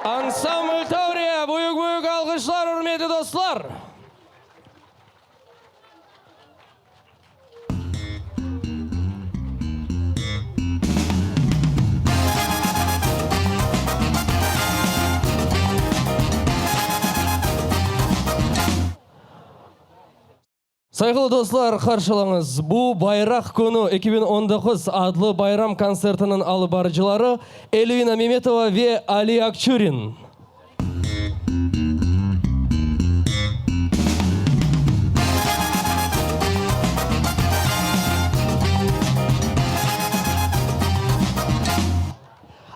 Ansambl Tavriya, büyük-büyük alğışlar, ürmetli dostlar! Sayğılı dostlar, qarşılañız, bu Bayraq künü 2019 adlı bayram kontsertiniñ alıp barıcıları Elvina Memetova ve Ali Akçurin.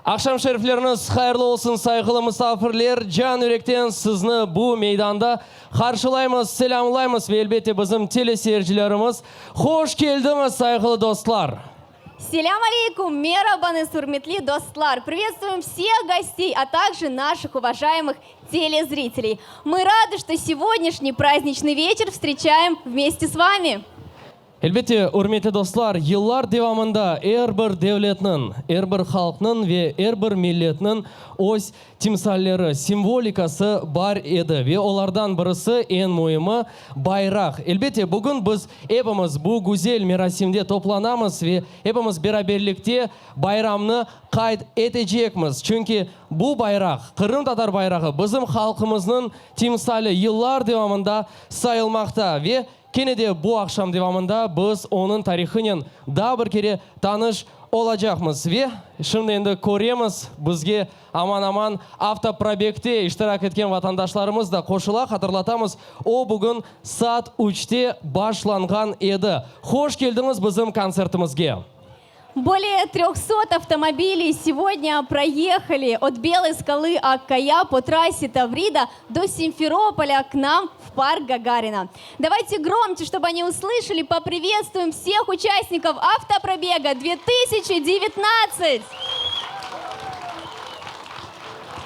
Aqşam şerifleriñiz hayırlı olsun, sayğılı musafirler! Can yürekten sizni bu meydanda qarşılaymız, selâmlaymız ve elbette bizim teleseyircilerimiz. Hoş keldiñiz, sayğılı dostlar! Selâm aleykum, merabañız, ürmetli dostlar! Приветствуем всех гостей, а также наших уважаемых телезрителей. Мы рады, что сегодняшний праздничный вечер встречаем вместе с вами. Elbette, ürmetli dostlar, yıllar devamında er bir devletniñ, er bir halqnıñ ve er bir milletniñ öz timsalleri, simvolikası bar edi ve olardan birisi, eñ müimi, bayraq. Elbette, bugün biz epimiz bu güzel merasimde toplanamız ve epimiz beraberlikte bayramnı qayd etecekmiz. Çünki bu bayraq, qırımtatar bayrağı, bizim halqımıznıñ timsali yıllar devamında sayılmaqta ve Kene de bu aqşam devamında biz onıñ tarihınen daa bir kere tanış olacaqmız. Ve şimdi endi köremiz, bizge aman-aman avtoprobegte iştirak etken vatandaşlarımız da qoşula. Hatırlatamız, o bugün saat üçte başlanğan edi. Hoş keldiñiz bizim kontsertimizge! Более 300 автомобилей сегодня проехали от Белой скалы Аккая по трассе Таврида до Симферополя к нам в парк Гагарина. Давайте громче, чтобы они услышали, поприветствуем всех участников автопробега 2019!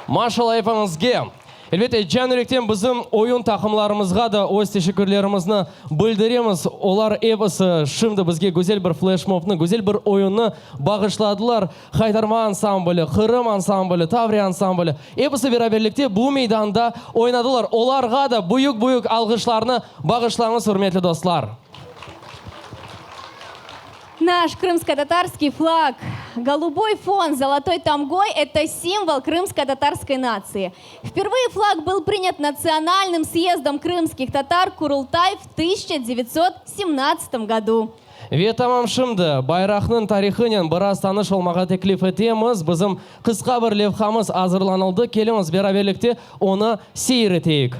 Maşalla epiñizge! Elbette, can yürekten bizim oyun taqımlarımızğa da öz teşekkürlerimizni bildiremiz. Olar episi şimdi bizge güzel bir fleşmobnı, güzel bir oyunnı bağışladılar. Haytarma ansambli, Qırım ansambli, Tavriya ansambli, episi beraberlikte bu meydanda oynadılar. Olarğa da büyük-büyük alğışlarnı bağışlañız, ürmetli dostlar! Наш крымско-татарский флаг, голубой фон с золотой тамгой – это символ крымско-татарской нации. Впервые флаг был принят Национальным съездом крымских татар Курултай в 1917 году. Ve tamam şimdi bayraqnıñ tarihınen biraz tanış olmağa teklif etemiz. Bizim qısqa bir levhamız azırlanıldı. Keliñiz, beraberlikte onı seyir eteyik.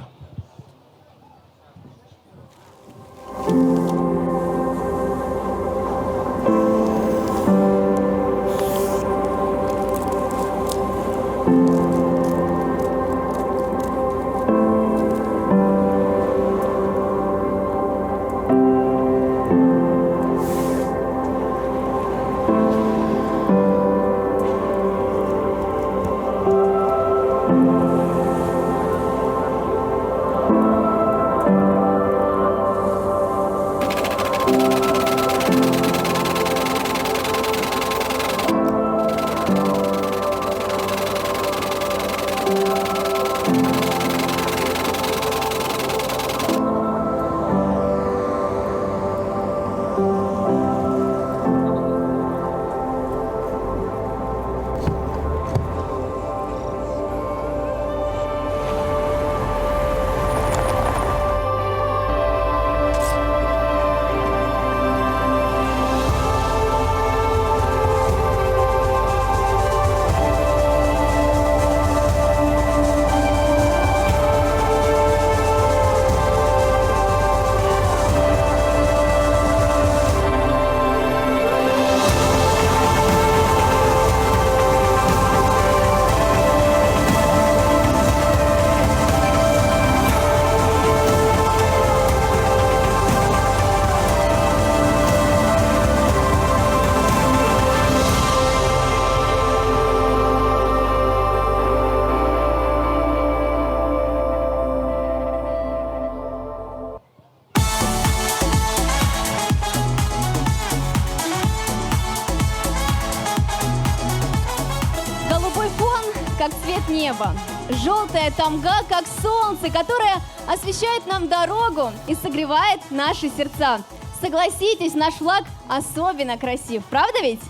Голубой фон, как цвет неба. Желтая тамга, как солнце, которое освещает нам дорогу и согревает наши сердца. Согласитесь, наш флаг особенно красив, правда ведь?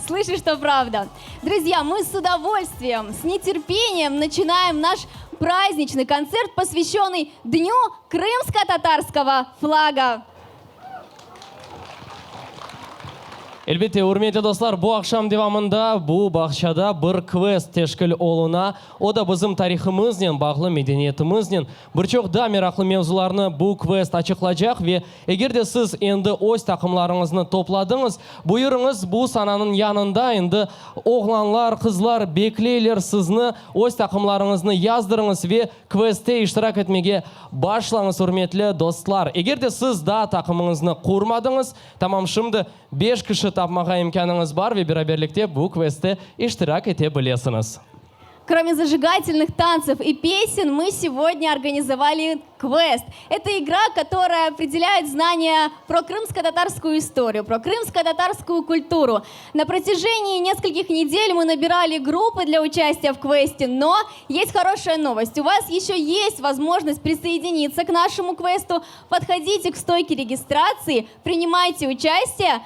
Слышишь, что правда. Друзья, мы с удовольствием, с нетерпением начинаем наш праздничный концерт, посвященный Дню крымско-татарского флага. Elbette, ürmetli dostlar, bu aqşam devamında bu bağçada bir kvest teşkil oluna. O da bizim tarihımıznen bağlı, medeniyetimiznen bir çoq daa meraqlı mevzularnı bu kvest açıqlacaq. Ve eger de siz endi öz taqımlarıñıznı topladıñız, buyurıñız, bu sananıñ yanında endi oğlanlar, qızlar bekleyler sizni, öz taqımlarıñıznı yazdırıñız ve kvestte iştirak etmege başlañız, ürmetli dostlar. Eger de siz daa taqımıñıznı qurmadıñız, tamam şimdi beş kişi tapmağa imkânıñız bar ve beraberlikte bu kvestte iştirak ete bilesiñiz. Кроме зажигательных танцев и песен, мы сегодня организовали квест. Это игра, которая определяет знания про крымско-татарскую историю, про крымско-татарскую культуру. На протяжении нескольких недель мы набирали группы для участия в квесте, но есть хорошая новость. У вас еще есть возможность присоединиться к нашему квесту. Подходите к стойке регистрации, принимайте участие.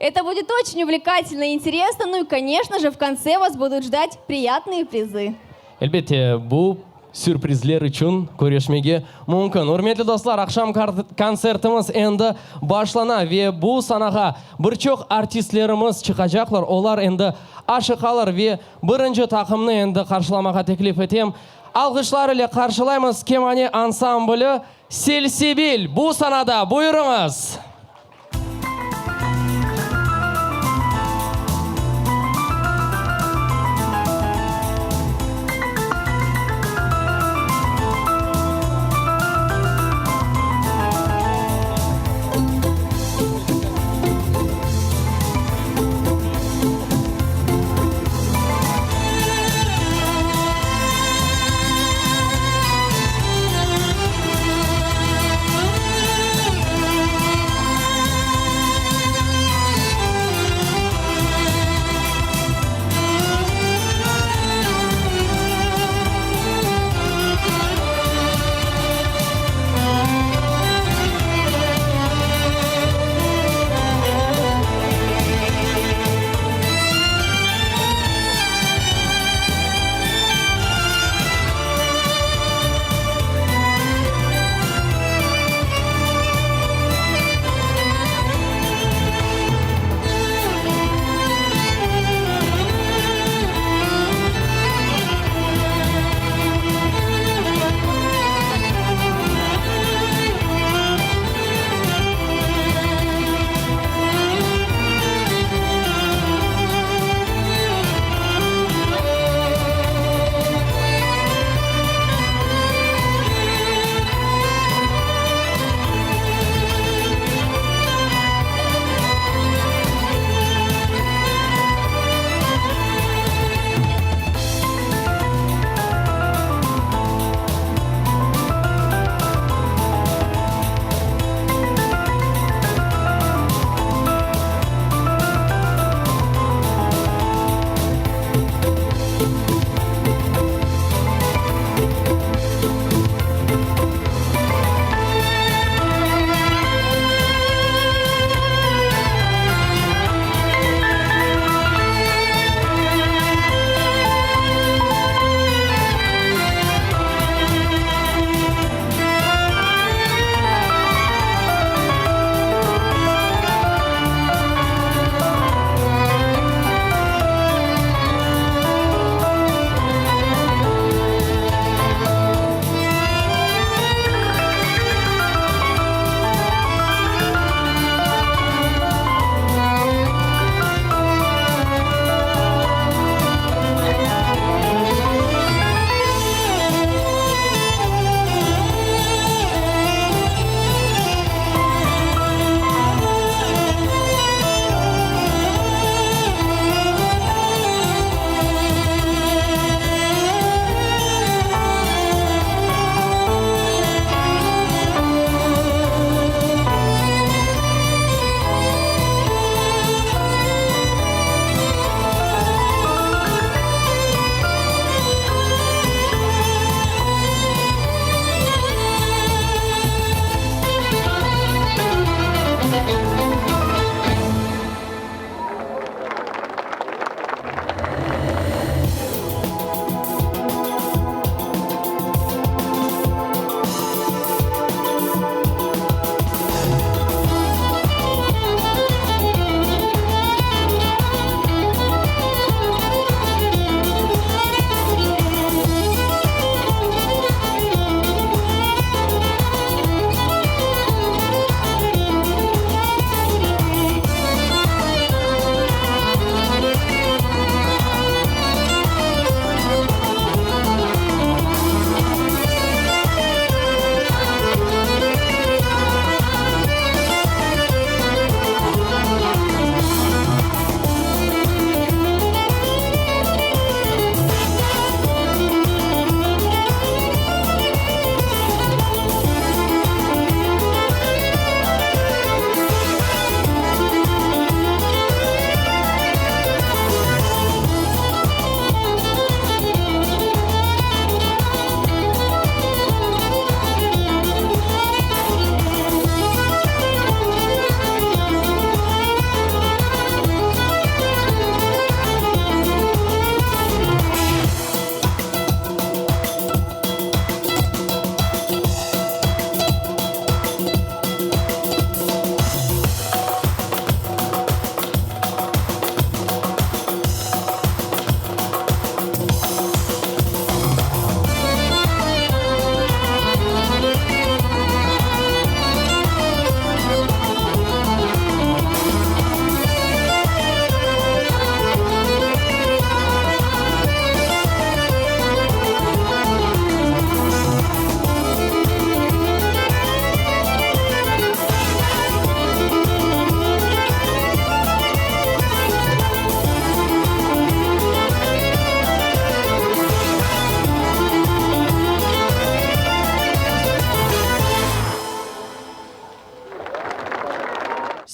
Это будет очень увлекательно и интересно. Ну и, конечно же, в конце вас будут ждать приятные призы. Elbette, bu sürprizler içün körüşmege mümkün. Ürmetli dostlar, aqşam kontsertimiz endi başlana ve bu sanağa bir çoq artistlerimiz çıqacaqlar. Olar endi aşıqalar ve birinci taqımnı endi qarşılamağa teklif etem. Alğışlar ile qarşılaymız Kemane ansambli Selsebil bu sanada. Buyurıñız!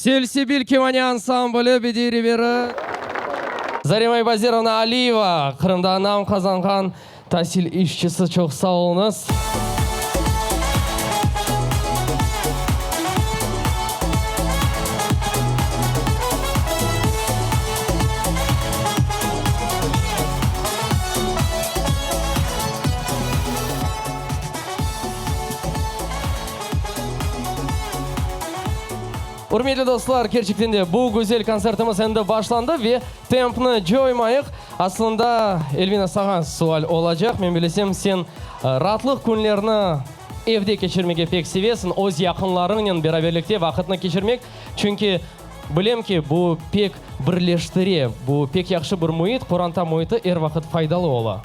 Selsebil kemane ansambli bediiy reberi Zarema Ebazerovna Aliyeva, Qırımda nam qazanğan tasil işçisi, çoq sağ oluñız. Ürmetli dostlar, kerçekten de bu güzel kontsertimiz endi başlandı ve tempni coymayıq. Aslında, Elvina, saña sual olacaq. Men bilesem, sen raatlıq künlerni evde keçirmege pek sevesiñ, öz yaqınlarıñnen beraberlikte vaqıtnı keçirmek. Çünki bilem ki, bu pek birleştire, bu pek yahşı bir müit, qoranta müiti er vaqıt faydalı ola.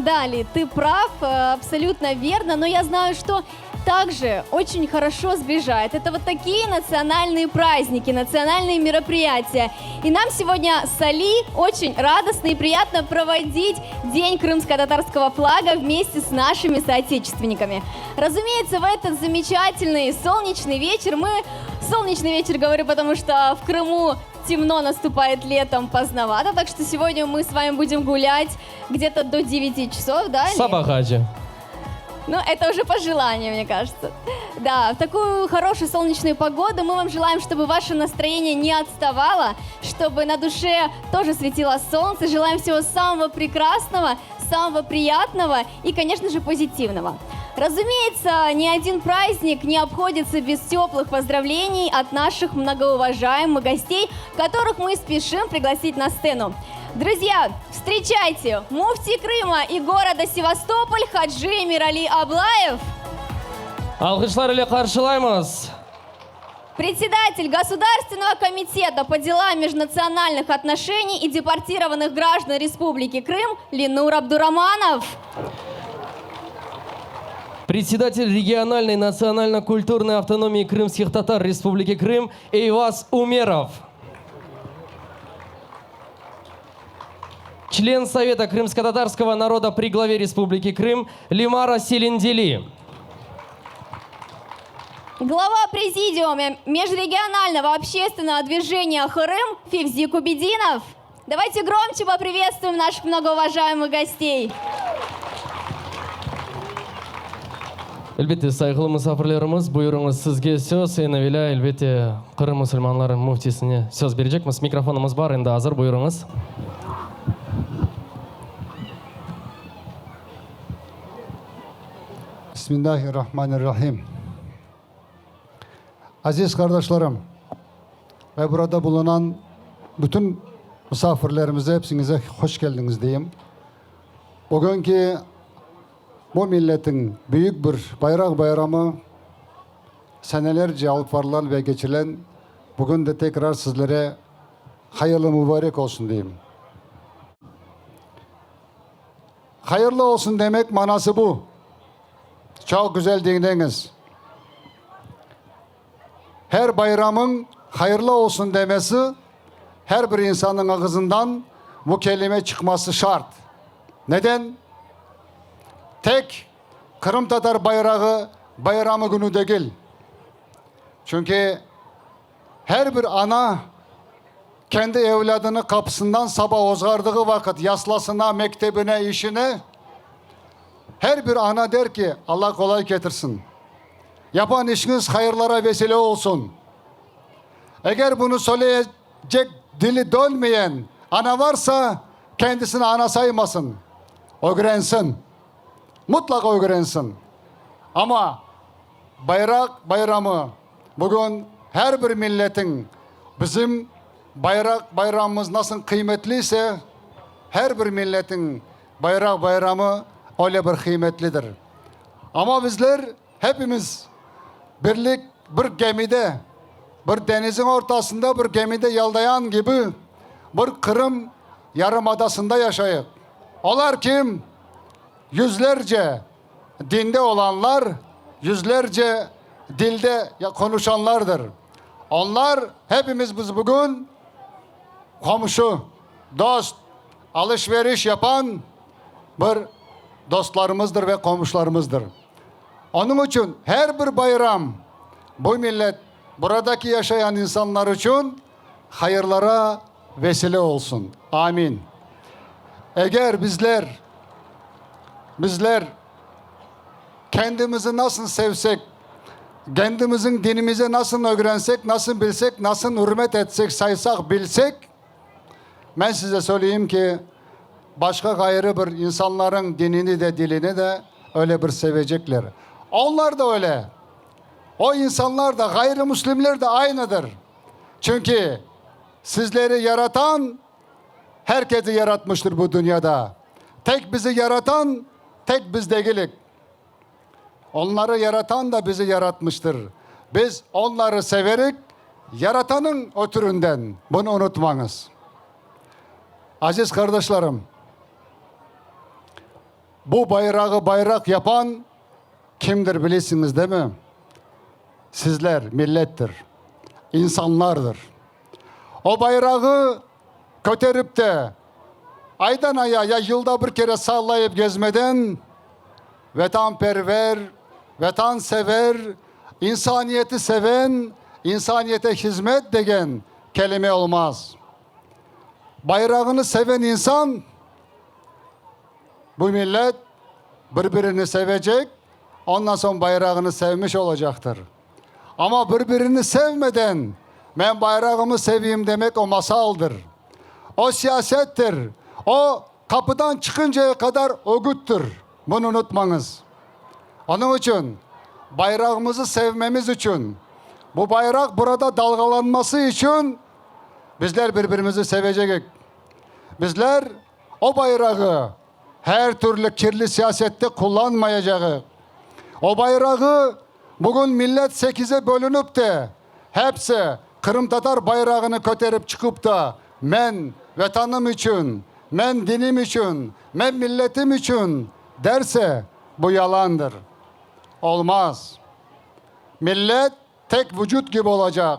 Да, Али, ты прав, абсолютно верно, но я знаю, что также очень хорошо сближает. Это вот такие национальные праздники, национальные мероприятия. И нам сегодня с Али очень радостно и приятно проводить День крымско-татарского флага вместе с нашими соотечественниками. Разумеется, в этот замечательный солнечный вечер мы... Солнечный вечер говорю, потому что в Крыму темно наступает летом поздновато, так что сегодня мы с вами будем гулять где-то до 9 часов, да? Sabağace. Ну, это уже пожелание, мне кажется. Да, в такую хорошую солнечную погоду мы вам желаем, чтобы ваше настроение не отставало, чтобы на душе тоже светило солнце. Желаем всего самого прекрасного, самого приятного и, конечно же, позитивного. Разумеется, ни один праздник не обходится без теплых поздравлений от наших многоуважаемых гостей, которых мы спешим пригласить на сцену. Друзья, встречайте муфти Крыма и города Севастополь Хаджи Эмирали Аблаев. Alqışlar ile qarşılaymız. Председатель Государственного комитета по делам межнациональных отношений и депортированных граждан Республики Крым Ленур Абдураманов. Председатель региональной национально-культурной автономии крымских татар Республики Крым Эйваз Умеров. Член Совета крымско-татарского народа при главе Республики Крым Лимара Селиндели. Глава президиума межрегионального общественного движения «Крым» Февзи Кубединов. Давайте громче поприветствуем наших многоуважаемых гостей. Elbette, sayğılı musafirlerimiz, buyurıñız, sizge söz. Eñ evelâ, elbette, Qırım musulmanları müftisine söz berecekmiz. Mikrofonımız bar, endi azır, buyurıñız. Bismillahirrahmanirrahim. Aziz qardaşlarım ve burada bulunan bütün musafirlerimize hepsiñize hoş keldiñiz deyim. Bugünki bu milletin büyük bir bayraq bayramı senelerce alıp varılan ve keçilen bugün de tekrar sizlere hayırlı mübarek olsun deyim. Hayırlı olsun demek manası bu. Çoq güzel diñleñiz. Her bayramıñ hayırlı olsun demesi, her bir insannıñ ağızından bu kelime çıqması şart. Neden? Tek qırımtatar bayrağı bayramı künü degil. Çünki her bir ana kendi evlâdını qapısından saba ozğardığı vaqıt yaslasına, mektebine, işine, her bir ana der ki, Alla qolay ketirsin. Yapan işiñiz hayırlara vesile olsun. Eger bunı söyleyecek dili dönmeyen ana varsa, kendisini ana saymasın, ögrensin. Mutlaqa ögrensin. Amma bayraq bayramı bugün her bir milletin bizim bayraq bayramımız nasıl qıymetli ise, her bir milletin bayraq bayramı öyle bir qıymetlidir. Amma bizler hepimiz birlik bir gemide, bir deñizniñ ortasında bir gemide yaldayan kibi bir Qırım yarımadasında yaşayıq. Olar kim? Yüzlerce dinde olanlar, yüzlerce dilde qonuşanlardır. Onlar, hepimiz biz bugün qomşu, dost, alış-veriş yapan bir dostlarımızdır ve qomşularımızdır. Onıñ içün her bir bayram bu millet. buradaki yaşayan insanlar içün hayırlara vesile olsun. Amin. Eger bizler, bizler kendimizi nasıl sevsek, kendimizin dinimizi nasıl ögrensek, nasıl bilsek, nasıl ürmet etsek, saysaq, bilsek, men size söyleyim ki, başqa ğayrı bir insanların dinini de, dilini de öyle bir sevecekler. Onlar da öyle. O insanlar da, ğayrı-müslimler de aynıdır. Çünki sizleri yaratan herkesi yaratmıştır bu dünyada. Tek bizi yaratan tek biz degilik. Onları yaratan da bizi yaratmıştır. Biz onları severik, Yaratanıñ ötüründen, bunı unutmañız. Aziz qardaşlarım, bu bayrağı bayraq yapan kimdir bilesiñiz, demi? Sizler, millettir, insanlardır. O bayrağı köterip de, aydan aya ya yılda bir kere sallayıp gezmeden, vetanperver, vetansever, insaniyeti seven, insaniyete hizmet degen kelime olmaz. Bayrağını seven insan, bu millet bir-birini sevecek, ondan soñ bayrağını sevmiş olacaqtır. Amma bir-birini sevmeden, men bayrağımı seveyim demek o masaldır. O siyasettir. O qapıdan çıqıncaya qadar ögüttir. Bunı unutmañız. Onıñ içün bayrağımızı sevmemiz içün, bu bayraq burada dalğalanması içün bizler bir-birimizi sevecegik. Bizler o bayrağı her türlü kirli siyasette qullanmayacağıq. O bayrağı bugün millet sekize bölünip de, hepsi qırımtatar bayrağını köterip çıqıp da, men Vetanım içün, men dinim içün, men milletim içün derse, bu yalandır. Olmaz. Millet tek vucut kibi olacaq,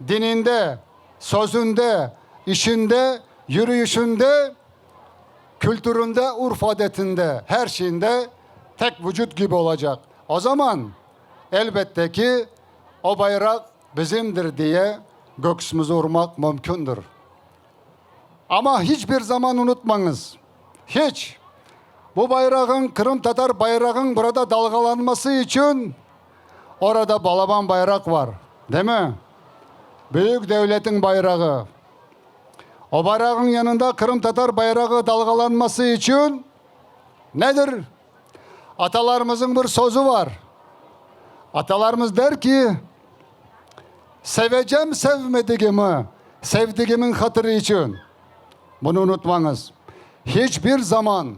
dininde, sözünde, işinde, yürüyüşünde, kültüründe, urf-adetinde, her şeyinde tek vucut kibi olacaq. O zaman, elbette ki, o bayraq bizimdir diye göksümizi urmaq mümkündür. Amma hiç bir zaman unutmañız, hiç, bu bayrağıñ, qırımtatar bayrağıñ burada dalğalanması içün orada balaban bayraq var, değil mi? Büyük devletiñ bayrağı. O bayrağıñ yanında qırımtatar bayrağı dalğalanması içün nedir? Atalarımızıñ bir sözü var. Atalarımız der ki, Sevecem sevmedigimi, sevdigimiñ hatırı içün. Bunı unutmañız. Hiç bir zaman,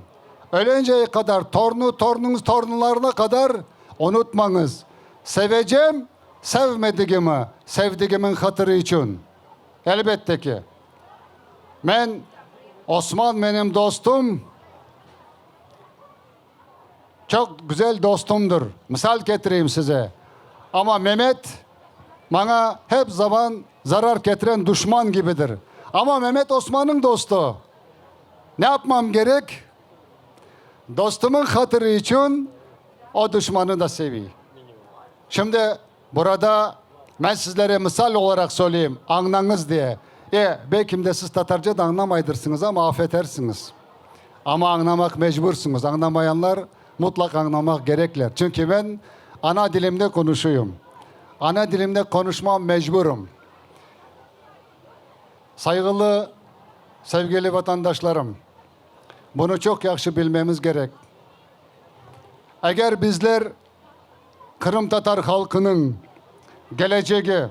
ölenceye qadar, tornu, tornuñız torunlarına qadar unutmañız. Sevecem sevmedigimi, sevdigimiñ hatırı içün. Elbette ki, men, Osman menim dostum. Çoq güzel dostumdır. Misal ketireyim size. Amma Memet maña hep zaman zarar ketiren duşman kibidir. Amma Memet Osmannıñ dostu. Ne yapmam kerek? Dostumıñ hatırı içün o duşmannı da sevey. Şimdi Burada men sizlere misal olaraq söyleyim, añlañız diye. E, belkim de siz tatarca da añlamaydırsıñız, amma af etersiñiz. Amma añlamaq mecbursıñız, añlamayanlar mutlaq añlamaq kerekler. Çünki men ana dilimde qonuşuyım. Ana dilimde qonuşmam mecburım. Sayğılı, sevgili vatandaşlarım, bunı çoq yahşı bilmemiz kerek. Eger bizler Qırımtatar halqınıñ kelecegi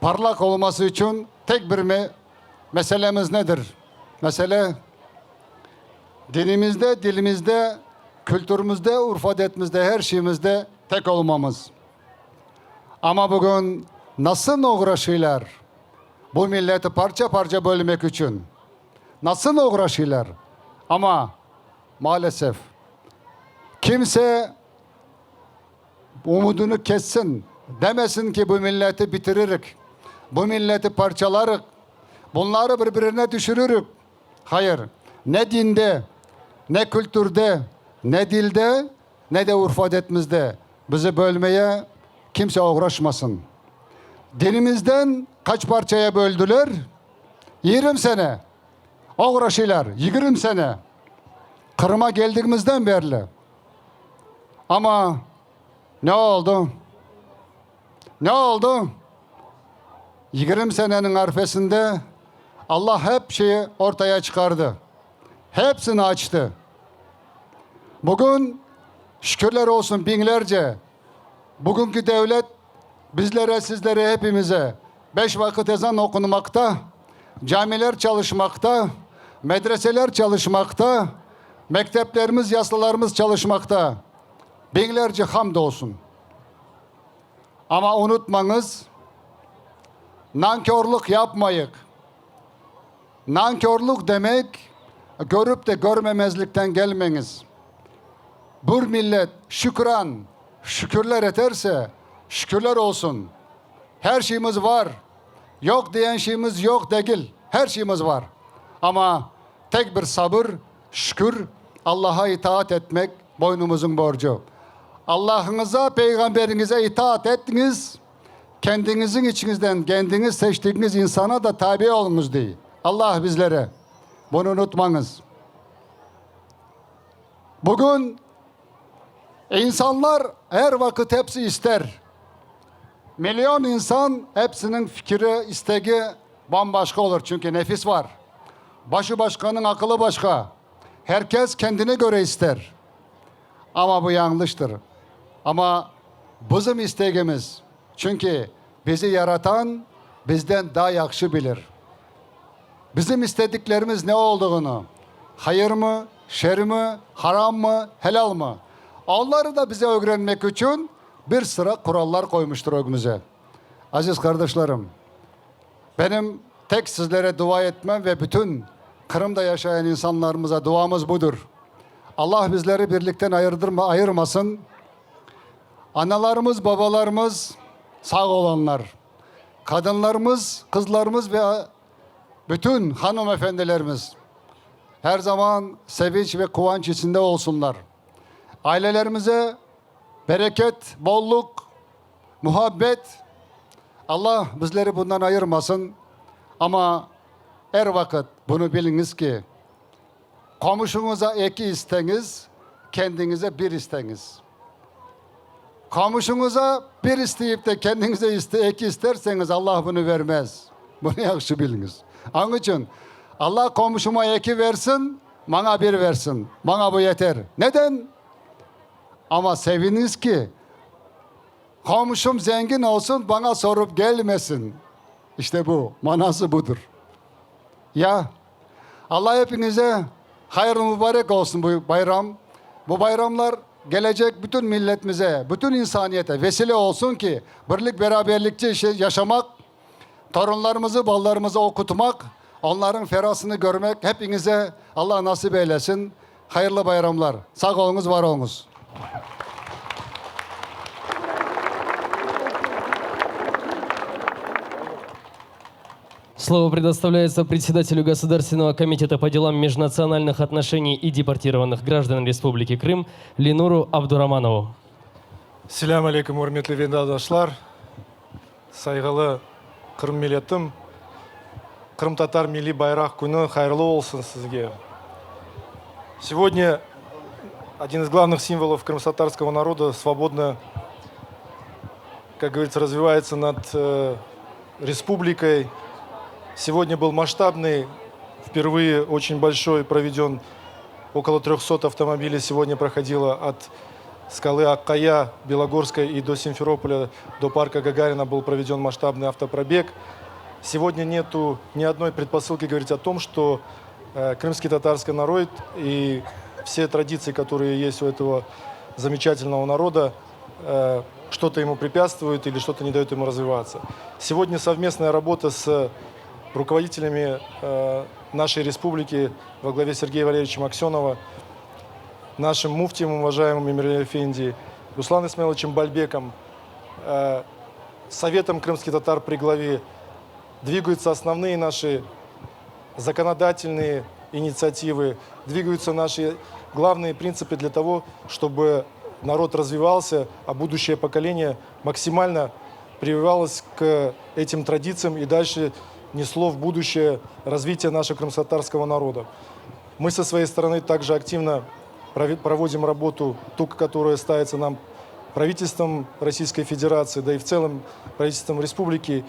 parlaq olması içün tek bir meselemiz nedir? Mesele, dinimizde, dilimizde, kültürümizde, urf-adetimizde, her şeyimizde tek olmamız. Amma bugün nasıl oğraşıylar bu milleti parça-parça bölmek içün? Nasıl oğraşıylar? Amma Maalesef, kimse umudını kessin, demesin ki, bu milleti bitiririk, bu milleti parçalarıq, bunları bir-birine tüşüririk. Hayır, ne dinde, ne kültürde, ne dilde, ne de urf-adetimizde bizi bölmeye kimse oğraşmasın. Dinimizden qaç parçaya böldüler? 20 sene. Oğraşıylar 20 sene. Qırım'a geldigimizden berli. Ama ne oldu? Ne oldu? 20 seneniñ arfesinde Allah hep şeyi ortaya çıqardı. Hepsini açtı. Bugün, şükürler olsun, biñlerce bugünki devlet bizlere, sizlere, hepimize beş vaqıt ezan oqunmaqta, camiler çalışmaqta, medreseler çalışmaqta, mekteplerimiz, yaslılarımız çalışmaqta. Biñlerce hamd olsun. Amma unutmañız, nankörlük yapmayıq. Nankörlük demek, körip de körmemezlikten kelmeñiz. Bir millet şükran, şükürler eterse, şükürler olsun. Her şeyimiz var, yoq diyen şeyimiz yoq degil, her şeyimiz var. Amma tek bir sabır, şükür, Allaha itaat etmek boynumuzıñ borcu. Allahıñıza, Peyğamberiñize itaat ettiñiz, Kendiñiziñ içiñizden kendiñiz seçtigiñiz insana da tabi oluñız, dey Allah bizlere. Bunı unutmañız. Bugün insanlar er vaqıt episi ister. Million insan epsiniñ fikiri, istegi bam-başqa olur, çünki nefis var. Başı başqanıñ aqılı başqa. Her kes kendine köre ister. Amma bu yañlıştır. Amma bizim istegimiz, çünki bizi Yaratan bizden daa yahşı bilir. Bizim istediklerimiz ne olduğını, hayırmı, şermi, harammı, helâlmı, onları da bize ögrenmek içün bir sıra qurallar qoymuştır ögümize. Aziz qardaşlarım, benim tek sizlere dua etmem ve bütün Qırımda yaşayan insanlarımıza duamız budır. Allah bizleri birlikten ayırdırma, ayırmasın. Analarımız, babalarımız sağ olanlar, qadınlarımız, qızlarımız ve bütün hanımefendilerimiz her zaman sevinç ve quvanç içinde olsunlar. Ailelerimize bereket, bolluk, muhabbet, Allah bizleri bundan ayırmasın. Amma er vaqıt bunı biliñiz ki, Qomşuñıza eki isteñiz, kendiñize bir isteñiz. Qomşuñıza bir isteyip de kendiñize eki isterseñiz, Allah bunı vermez. Bunı yahşı biliñiz. Onıñ içün Allah qomşuma eki versin, maña bir versin. Maña bu yeter. Neden? Amma seviniñiz ki, qomşum zengin olsun, maña sorup gelmesin. İşte bu, manası budır. Ya. Allah epiñize hayırlı mübarek olsun bu bayram. Bu bayramlar gelecek bütün milletimize, bütün insaniyete vesile olsun ki, birlik beraberlikçe yaşamaq, torunlarımızı, balalarımızı oqutmaq, onlarıñ ferasını körmek epiñize Allah nasip eylesin. Hayırlı bayramlar. Sağ oluñız, var oluñız. Слово предоставляется председателю Государственного комитета по делам межнациональных отношений и депортированных граждан Республики Крым Ленуру Абдураманову. Selâm aleyküm, ürmetli vetandaşlar, sayğılı Qırım milletim! Qırımtatar milliy bayraq künü hayırlı olsun sizge! Сегодня один из главных символов крымско-татарского народа свободно, как говорится, развивается над э, республикой. Сегодня был масштабный, впервые очень большой проведен, около 300 автомобилей сегодня проходило от скалы Аккая, Белогорской и до Симферополя, до парка Гагарина был проведен масштабный автопробег. Сегодня нету ни одной предпосылки говорить о том, что э, крымский татарский народ и все традиции, которые есть у этого замечательного народа, э, что-то ему препятствует или что-то не дает ему развиваться. Сегодня совместная работа с руководителями э, нашей республики во главе Сергея Валерьевича Аксенова, нашим муфтием, уважаемым Эмирали Эфенди, Русланом Исмаиловичем Бальбеком, э, Советом крымских татар при главе двигаются основные наши законодательные инициативы, двигаются наши главные принципы для того, чтобы народ развивался, а будущее поколение максимально прививалось к этим традициям и дальше несло в будущее развитие нашего крымско-татарского народа. Мы со своей стороны также активно проводим работу, ту, которая ставится нам правительством Российской Федерации, да и в целом правительством республики.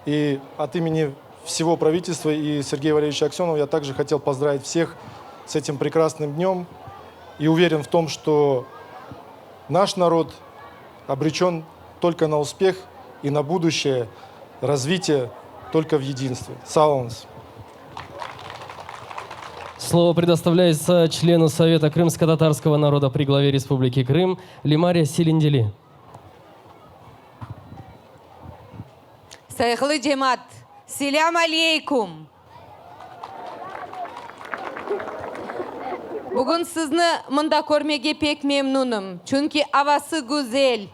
И от имени всего правительства и Сергея Валерьевича Аксенова я также хотел поздравить всех с этим прекрасным днем и уверен в том, что наш народ обречен только на успех и на будущее развитие только в единстве. Sağ oluñız. Слово предоставляется члену Совета крымско-татарского народа при главе Республики Крым Лимаре Селиндели. Sayğılı cemaat, selâm aleyküm! Bugün sizni mında körmege pek memnünim, çünki avası güzel,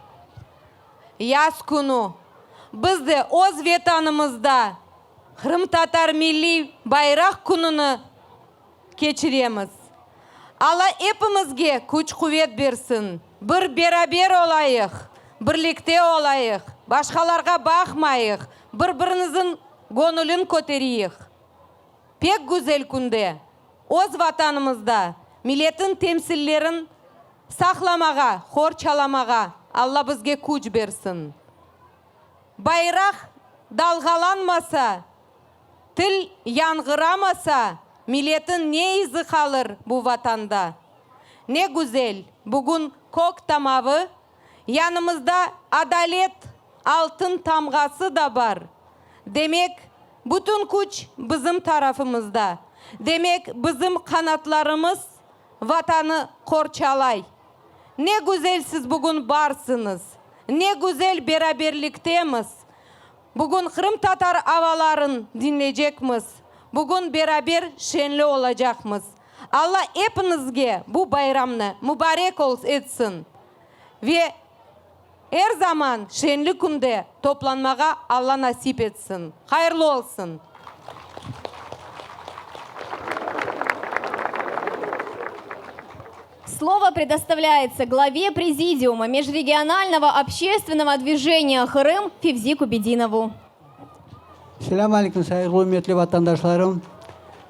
yaz künü. Biz de öz Vetanımızda Qırımtatar milliy bayraq kününi keçiremiz. Alla epimizge küç-quvet bersin, bir beraber olayıq, birlikte olayıq, başqalarğa baqmayıq, bir-birimizniñ göñülin kötereyik. Pek güzel künde, öz Vatanımızda milletin temsillerin saqlamağa, qorçalamağa Alla bizge küç bersin. Bayraq dalğalanmasa, til yañğıramasa, milletin ne izi qalır bu Vatanda? Ne güzel, bugün kök ta mavı, yanımızda adalet altın tamğası da bar. Demek, bütün küç bizim tarafımızda. Demek, bizim qanatlarımız Vatanı qorçalay. Ne güzel siz bugün barsıñız, ne güzel beraberliktemiz. Bugün qırımtatar avaların diñleycekmiz, bugün beraber şeñli olacaqmız. Alla epiñizge bu bayramnı mubarek etsin ve er zaman şeñli künde toplanmağa Alla nasip etsin. Hayırlı olsun! Слово предоставляется главе Президиума Межрегионального общественного движения «Крым» Февзи Кубединову. Selâm aleyküm, sayğılı ürmetli vatandaşlarım.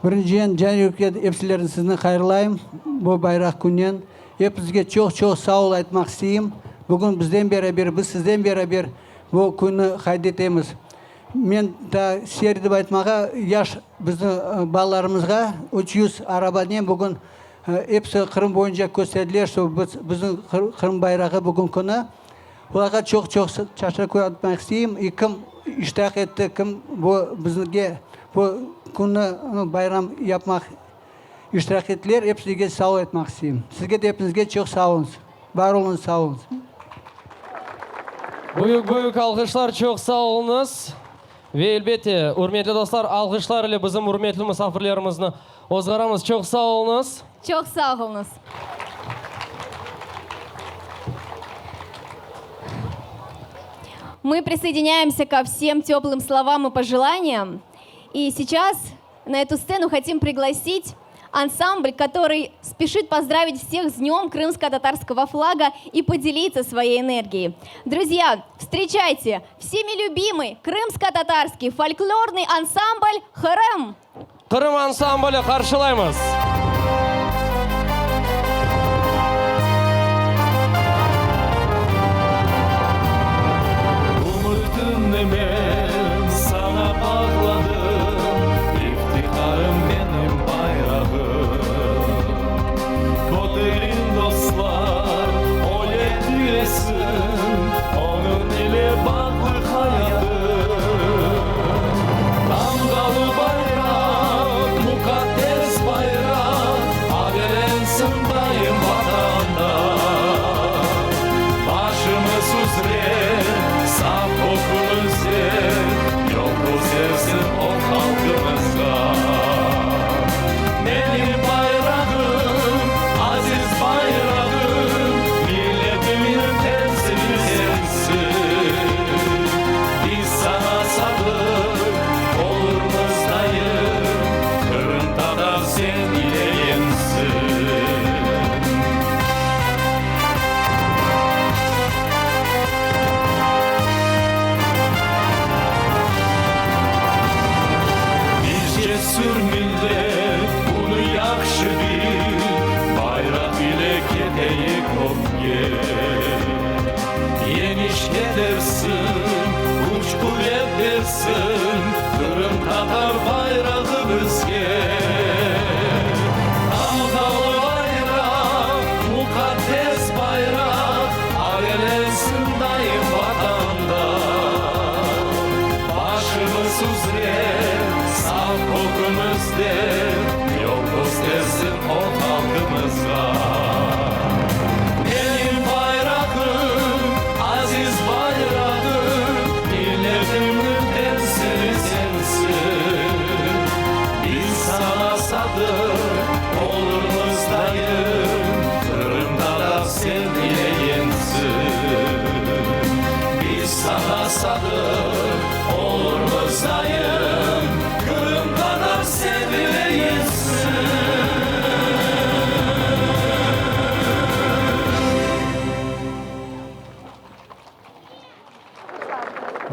Birinciden, can yürekten epsilerini sizni hayırlayım bu bayraq künnen. Epinizge çoq-çoq sağ ol aytmaq isteyim. Bugün bizden beraber, biz sizden beraber bu künni qayd etemiz. Men daa serdip aytmağa, yaş bizni balalarımızğa 300 arabanen bugün episi Qırım boyunca kösterdiler, şo biz bizim Qırım bayrağı bugün künü. Olarğa çoq-çoq teşekkür aytmaq isteyim. İ kim iştirak etti, kim bu bizge bu künni bayram yapmaq iştirak ettiler, episige sağ ol aytmaq isteyim. Sizge de epiñizge çoq sağ oluñız. Bar oluñız, sağ oluñız. Büyük-büyük alğışlar, çoq sağ oluñız. Ve elbette, ürmetli dostlar, alğışlar ile bizim ürmetli musafirlerimizni ozğaramız. Çoq sağ oluñız. Çoq sağ oluñız. Мы присоединяемся ко всем теплым словам и пожеланиям. И сейчас на эту сцену хотим пригласить ансамбль, который спешит поздравить всех с Днем крымско-татарского флага и поделиться своей энергией. Друзья, встречайте всеми любимый крымско-татарский фольклорный ансамбль «Qırım». Qırım ansambli qarşılaymız. Ümütimni men saña bağladım, İftiharım menim bayrağım. Köterin dostlar, öyle tüyesin, Onıñ ile bağlı hayatım. Tamğalı bayraq, muqaddes bayraq.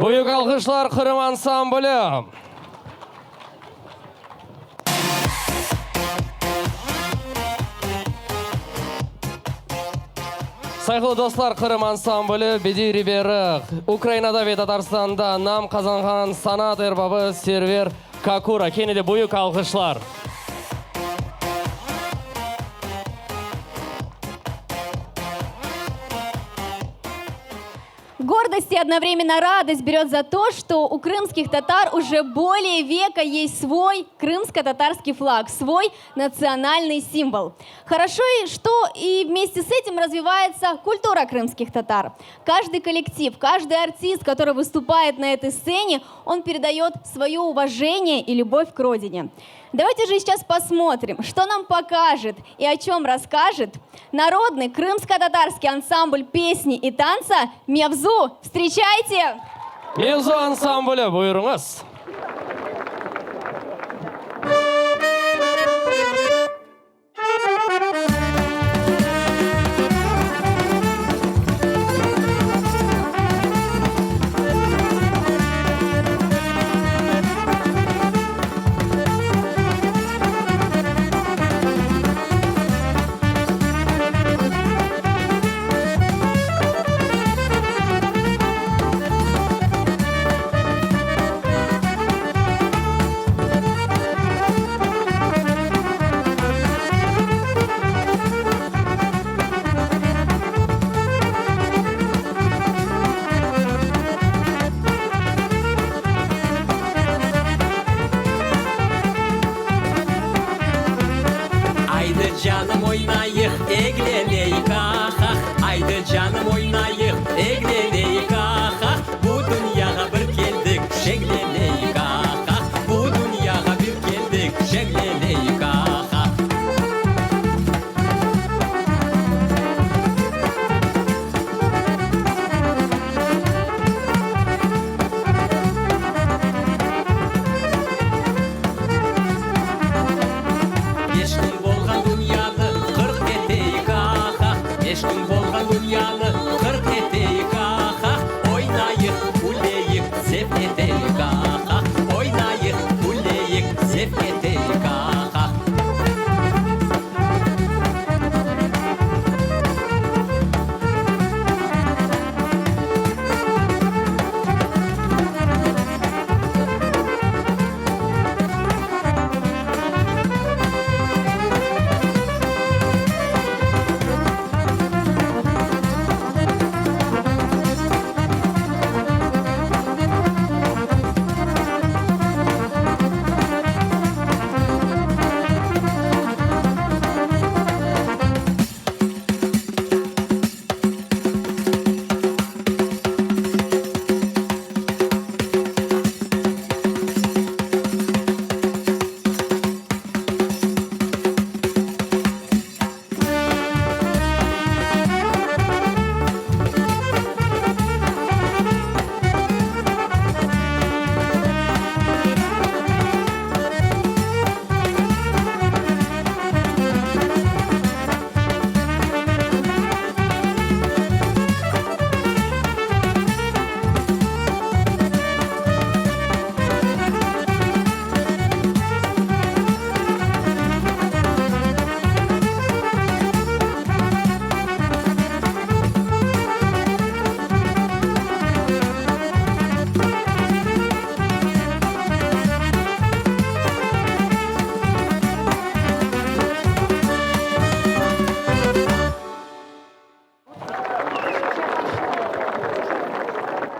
Büyük alğışlar Qırım ansambli! Sayğılı dostlar, Qırım ansambli bediy reberi, Ukrainada ve Tatarstanda nam qazanğan sanat erbabı Server Kakura. Kene de büyük alğışlar! Гордость и одновременно радость берет за то, что у крымских татар уже более века есть свой крымско-татарский флаг, свой национальный символ. Хорошо, и что и вместе с этим развивается культура крымских татар. Каждый коллектив, каждый артист, который выступает на этой сцене, он передает свое уважение и любовь к родине. Давайте же сейчас посмотрим, что нам покажет и о чем расскажет народный крымско-татарский ансамбль песни и танца «Мевзу». Встречайте! Mevzu ansambli, buyurıñız. Aydı, canım, oynayıq, egleneyik, ah-ah! Aydı, canım, oynayıq, egleneyik, ah-ah! Bu dünyağa bir keldik, şeñleneyik, ah-ah! Bu dünyağa bir keldik, şeñleneyik, ah-ah! Beş kün bolğan dünyanı 40 eteyik, ah-ah! Beş kün bolğan dünyanı 40 eteyik, ah-ah! Oynayıq, küleyik, zevq eteyik, ah-ah! Oynayıq, küleyik, zevq eteyik, ah-ah!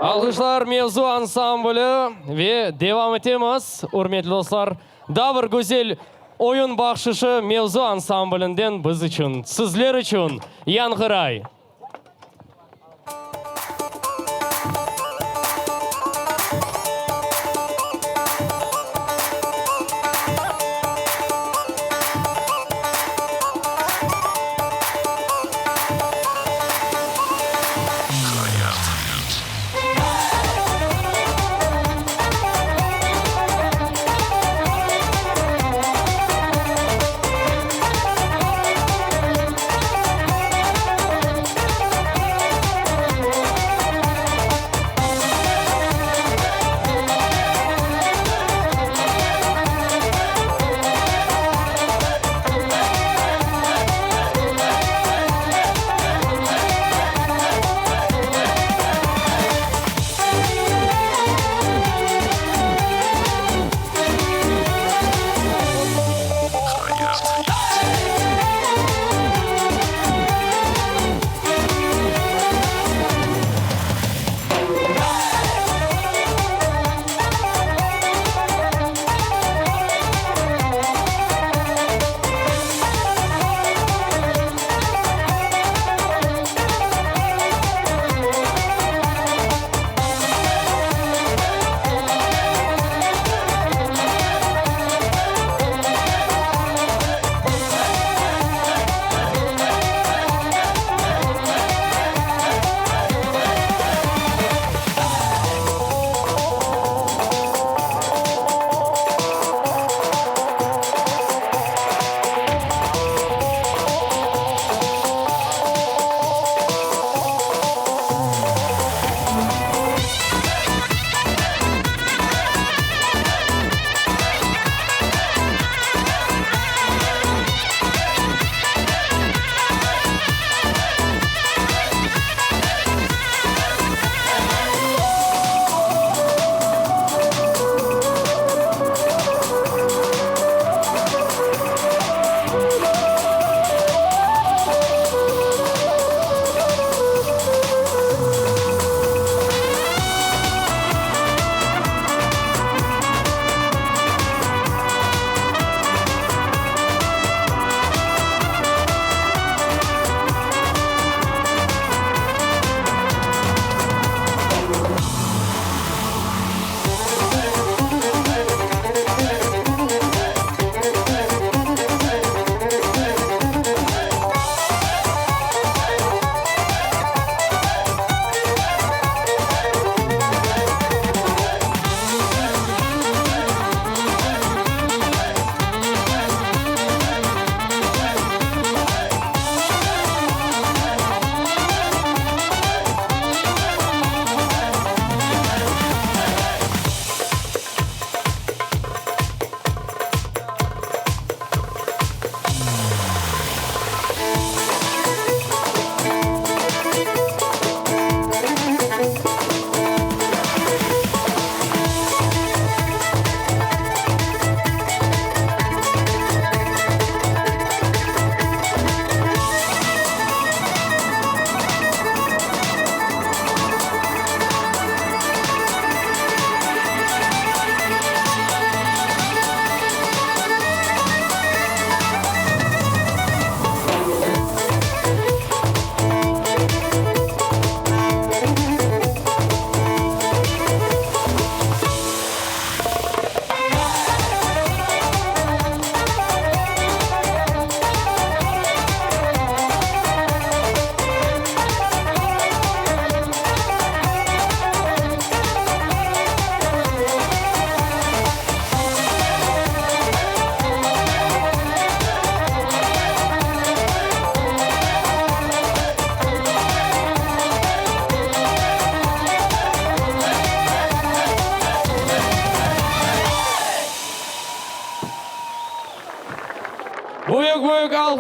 Alğışlar Mevzu ansambli ve devam etemiz, ürmetli dostlar. Daa bir güzel oyun bahşışı Mevzu ansamblinden biz içün, sizler içün yañğıray.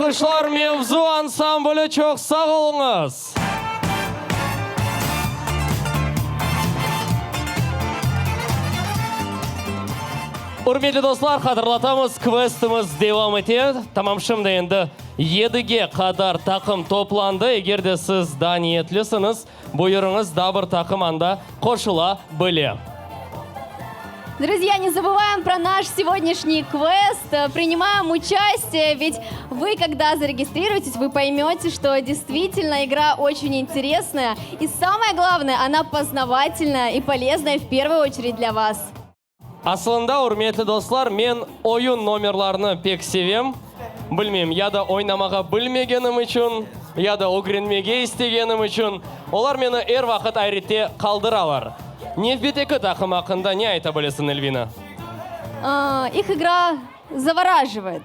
Alğışlar Mevzu ansambli çoq sağ oluñız! Ürmetli dostlar, hatırlatamız, kvestimiz devam ete. Tamam şimdi endi yedige qadar taqım toplandı. Eger de siz daa niyetlisiñiz, buyurıñız, daa bir taqım anda qoşula bile. Друзья, не забываем про наш сегодняшний квест, принимаем участие, ведь вы, когда зарегистрируетесь, вы поймете, что действительно игра очень интересная. И самое главное, она познавательная и полезная в первую очередь для вас. Aslında, ürmetli dostlar, men oyun nomerlarını pek sevem. Bilmeyim, ya da oynamağa bilmegenim içün, ya da ögrenmege istegenim içün, olar meni er vaqıt ayrette qaldıralar. Nevbetteki taqım aqqında ne ayta bilesiñ, Elvina? Их игра завораживает.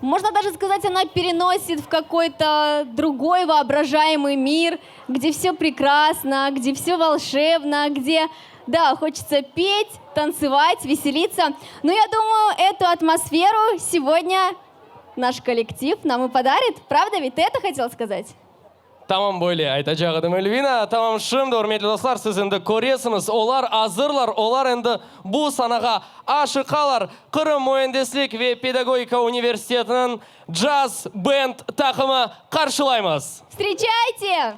Можно даже сказать, она переносит в какой-то другой воображаемый мир, где все прекрасно, где все волшебно, где, да, хочется петь, танцевать, веселиться. Но я думаю, эту атмосферу сегодня наш коллектив нам и подарит. Правда ведь? Ты это хотел сказать? Tamam böyle aytacaq edim, Elvina. Tamam şimdi, ürmetli dostlar, siz endi köresiñiz, olar azırlar, olar endi bu sanağa aşıqalar. Qırım müendislik ve pedagogika universitetiniñ Jazz Band taqımı qarşılaymız. Встречайте!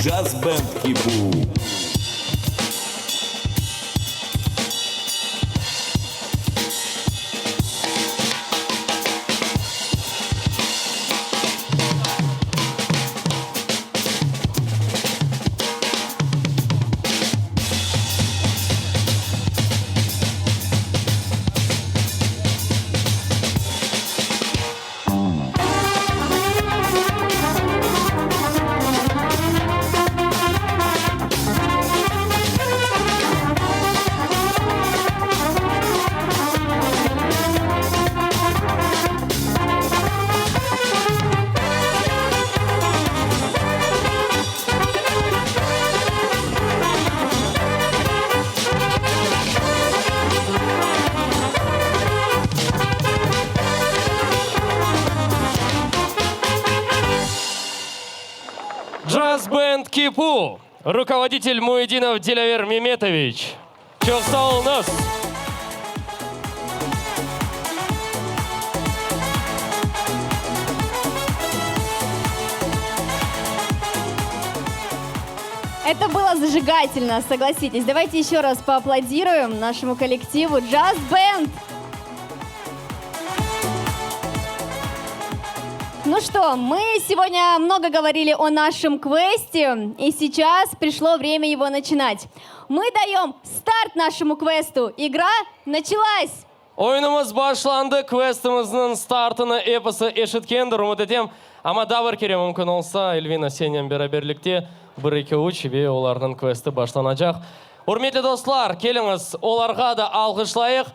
Jazz Band Kipu. Jazz Band Kipu, rukovoditelь Muedinov Dilâver Memetoviç. Çoq sağ oluñız! Это было зажигательно, согласитесь. Давайте еще раз поаплодируем нашему коллективу Jazz Band. Ну что, мы сегодня много говорили о нашем квесте, и сейчас пришло время его начинать. Мы даем старт нашему квесту. Игра началась! Oyunımız başlandı, kvestimizniñ startını episi eşitkendir, ümüt etem. Amma daa bir kere mümkün olsa, Elvina, sennen beraberlikte bir, eki, üç ve olarnıñ kvesti başlanacaq. Ürmetli dostlar, keliñiz, olarğa da alğışlayıq.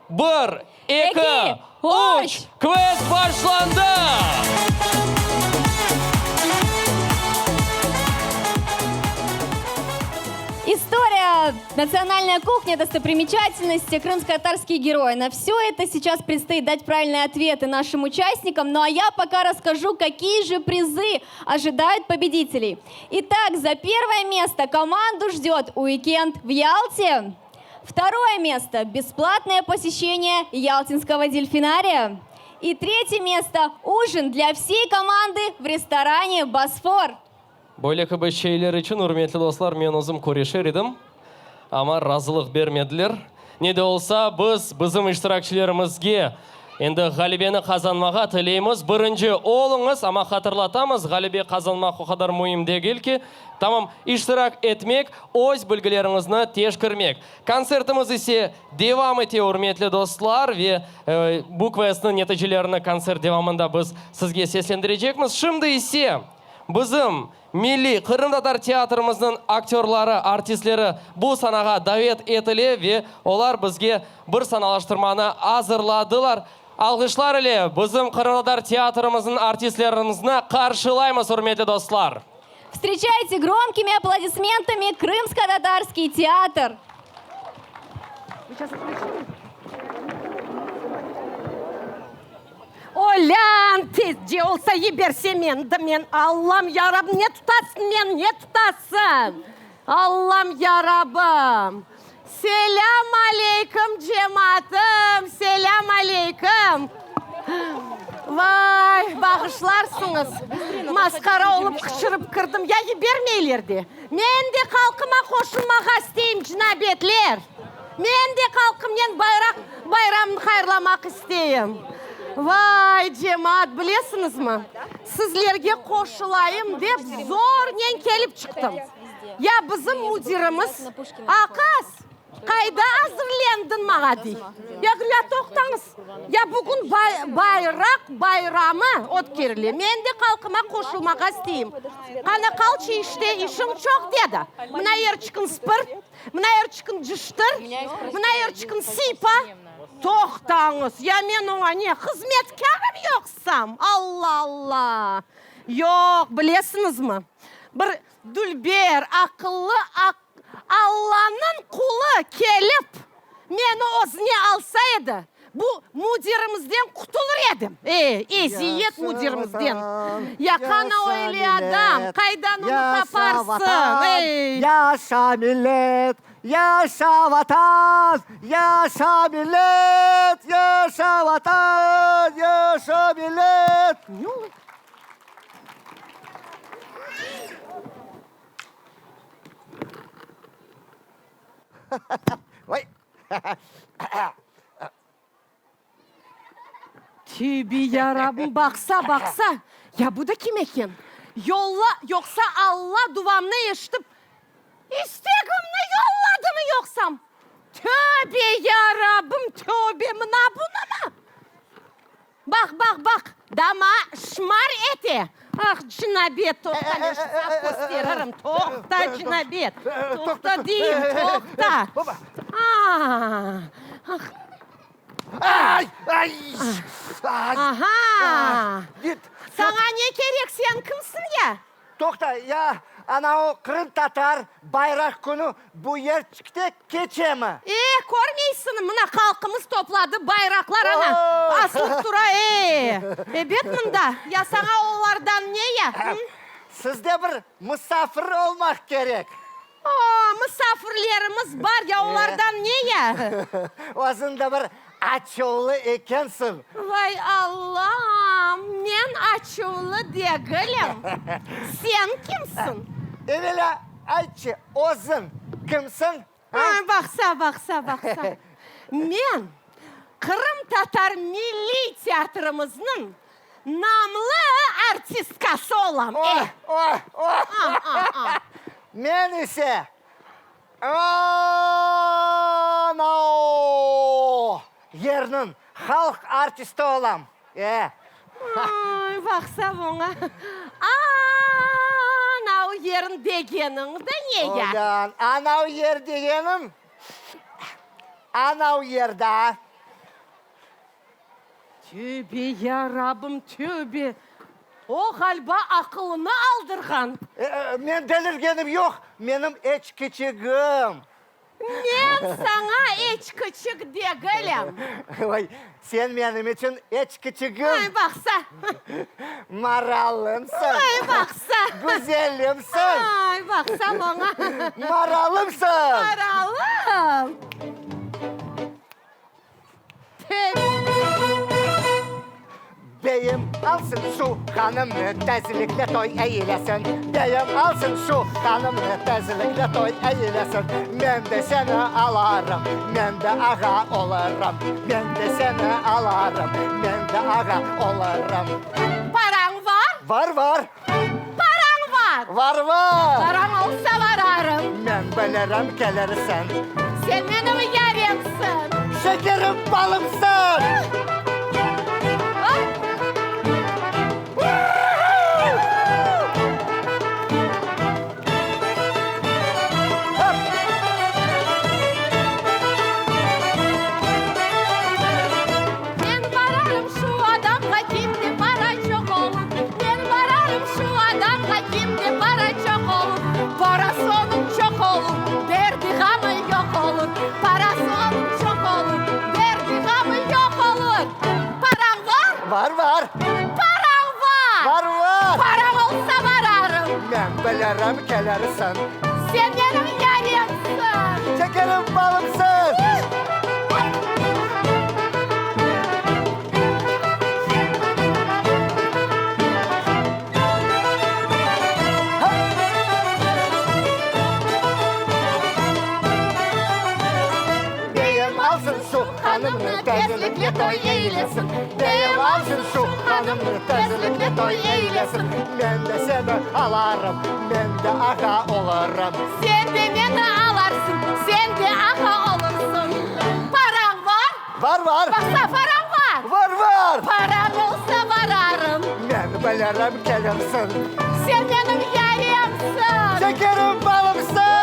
Bir, eki, üç, kvest başlandı! История, национальная кухня, достопримечательности, крымско-татарские герои. На все это сейчас предстоит дать правильные ответы нашим участникам. Ну а я пока расскажу, какие же призы ожидают победителей. Итак, за первое место команду ждет уикенд в Ялте. Второе место – бесплатное посещение Ялтинского дельфинария. И третье место – ужин для всей команды в ресторане «Босфор». Böyle kibi şeyler içün, ürmetli dostlar, men özüm küreşer edim, amma razılıq bermediler. Ne de olsa, biz bizim iştirakçilerimizge endi ğalebeni qazanmağa tileymiz. Birinci oluñız, amma hatırlatamız, ğalebe qazanmaq o qadar müim degil ki, tamam iştirak etmek, öz bilgileriñizni teşkirmek. Kontsertimiz ise devam ete, ürmetli dostlar, ve bu kvestniñ neticelerini kontsert devamında biz sizge seslendirecekmiz. Şimdi ise bizim milliy qırımtatar teatrimizniñ aktörları, artistleri bu sanağa davet etile ve olar bizge bir sanalaştırmanı azırladılar. Alğışlar ile bizim qırımtatar teatrimizniñ artistlerimizni qarşılaymız, ürmetli dostlar! Встречайте громкими аплодисментами Крымско-татарский театр! Olân, tezce olsa yibersem endi men, Allam yarabım, ne tutasın men, ne tutasın? Allam yarabım! Selâm aleyküm, cemaatım, selâm aleyküm! Vay, bağışlarsıñız, masqara olıp qıçırıp kirdim, ya yibermeyler de. Men de halqıma qoşulmağa isteyim, cinabetler! Men de halqımnen bayraq bayramını hayırlamaq isteyim. Vay, cemaat, bilesiñizmi, sizlerge qoşulayım dep zornen kelip çıqtım. Ya bizim müdirimiz, Aqız, qayda azırlendiñ maña dey. Ya ya toqtañız, ya bugün bayraq bayramı ötkerile, men de halqıma qoşulmağa isteyim. Qana qalçı işte, işiñ çoq dedi. Mına yerçikin sıpır, mına yerçikin cıştır, mına yerçikin sıypa. Toqtañız, ya men oña ne, hızmetkârım yoqsam? Alla, alla! Yoq, bilesiñizmi, bir dülber, aqıllı Allanıñ qulu kelip, meni özüne alsa edi, bu müdirimizden qutulır edim. E, eziyet müdirimizden. Ya qana öyle adam, qaydan onı taparsıñ, ey! Yaşa millet, yaşa Vatan, yaşa millet, yaşa Vatan, yaşa millet! Ne oldı? Vay! Tövbe yarabbim, baqsa, baqsa, ya bu da kim eken? Yolla, yoqsa Alla duvamnı eşitip, istegimni yolladımı yoqsam? Tövbe yarabbim, tövbe, mına bunımı? Baq, baq, baq, da maa şmar ete! Ah, Cinabet, toqta, men şimdi saña kösteririm, toqta, Cinabet, toqta deyim, toqta! Ah, ah! Ay, ay, ay! Aha! Git! Saña ne kerek, sen kimsiñ ya? Toqta, ya, ana o qırımtatar bayraq künü bu yerçikte keçemi? E, körmeysiñmi, mına halqımız topladı bayraqlar, ana, asılıp tura, e, ebet mında, ya saña olardan ne ya, hı? Sizde bir musafir olmaq kerek. O, musafirlerimiz bar, ya olardan ne ya? Özüñ de bir açuvlı ekensiñ. Vay, Allam, men açuvlı degilim. Sen kimsiñ? Evelâ aytçı, özüñ kimsiñ, a? Baqsa, baqsa, baqsa. Men qırımtatar milliy teatrimizniñ namlı artistkası olam, e. Oh, oh, oh! Men ise ana-o yerniñ halq artisti olam, e. Ay, baqsa buña. A-a-anav yerin degeniñ de ne ya? Olân, anav yer degenim, anav yer da. Tövbe, ya Rabbim, tövbe! O, ğaliba, aqılını aldırğan. Men delirgenim yoq, menim eçkiçigim. Men saña eçkiçik degilim. Vay, sen menim içün eçkiçigim. Ay, baqsa. Maralımsıñ. Ay, baqsa. Güzelimsiñ. Ay, baqsa maña. Maralımsıñ. Maralım. Beyim alsın şu hanımnı, tezlikle toy eylesin. Beyim alsın şu hanımnı, tezlikle toy eylesin. Men de seni alarım, men de ağa olurım. Men de seni alarım, men de ağa olurım. Parañ var? Var, var. Parañ var? Var, var. Parañ olsa vararım. Men bilirim kelirsiñ. Sen menim yaremsiñ. Şekerim, balımsıñ. Men bararım şu adamğa, kimde para çoq olur. Men bararım şu adamğa, kimde para çoq olur. Parası onıñ çoq olur, derdi-ğamı yoq olur. Parası onıñ çoq olur, derdi-ğamı yoq olur. Parañ bar? Bar, bar. Parañ bar? Bar, bar. Parañ olsa bararım. Men bilirim, kelirsiñ. Sen menim yaremsiñ. Şekerim, balımsıñ. Beyim alsın şu hanımnı, tezlikle toy eylesin. Beyim alsın şu hanımnı, tezlikle toy eylesin. Men de seni alarım, men de ağa olurım. Sen de meni alarsıñ, sen de ağa olursıñ. Parañ bar? Bar, bar. Baqsa, parañ bar? Bar, bar. Parañ olsa bararım. Men bilirim, kelirsiñ. Sen menim yaremsiñ. Şekerim, balımsıñ.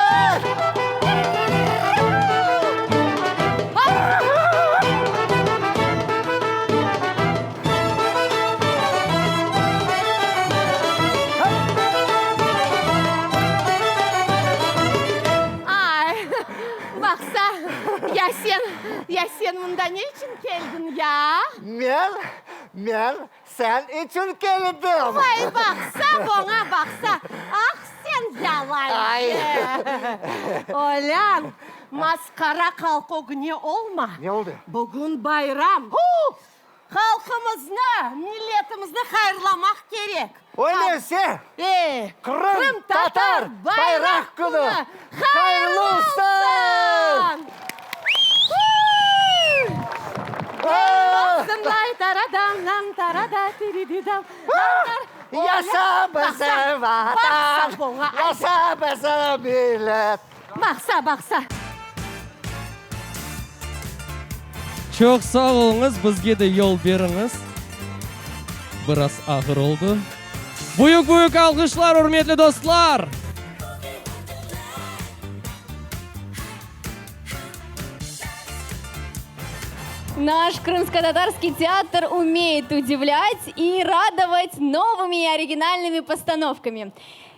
Ay, baqsa, ya sen, ya sen mında ne içün keldiñ, ya? Men, men sen içün keldim. Vay, baqsa, buña baqsa, ah, sen yalancı! Olân, masqara qalq ögüne olma. Ne oldı? Bugün bayram. Halqımıznı, milletimizni hayırlamaq kerek. Öyleyse, E, Qırımtatar bayraq künü hayırlı olsun! Yaşa bizim Vatan, yaşa bizim millet! Baqsa, baqsa. Çoq sağ oluñız, bizge de yol beriñiz. Biraz ağır oldı. Büyük-büyük alğışlar, ürmetli dostlar! Наш крымско-татарский театр умеет удивлять и радовать новыми и оригинальными постановками.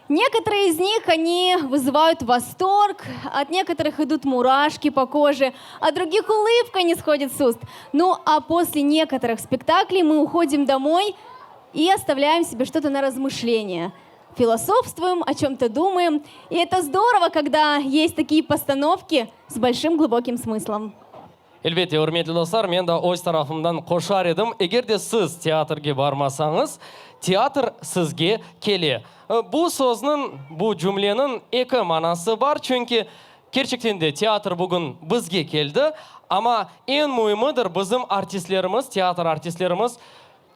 Некоторые из них, они вызывают восторг, от некоторых идут мурашки по коже, от других улыбка не сходит с уст. Ну а после некоторых спектаклей мы уходим домой и оставляем себе что-то на размышление. Философствуем, о чем-то думаем. И это здорово, когда есть такие постановки с большим глубоким смыслом. Elbette, ürmetli dostlar, men de öz tarafımdan qoşar edim, eger de siz teatrge barmasañız, teatr sizge kele. Bu sözniñ, bu cümleniñ eki manası bar, çünki kerçekten de teatr bugün bizge keldi, amma eñ müimidir, bizim artistlerimiz, teatr artistlerimiz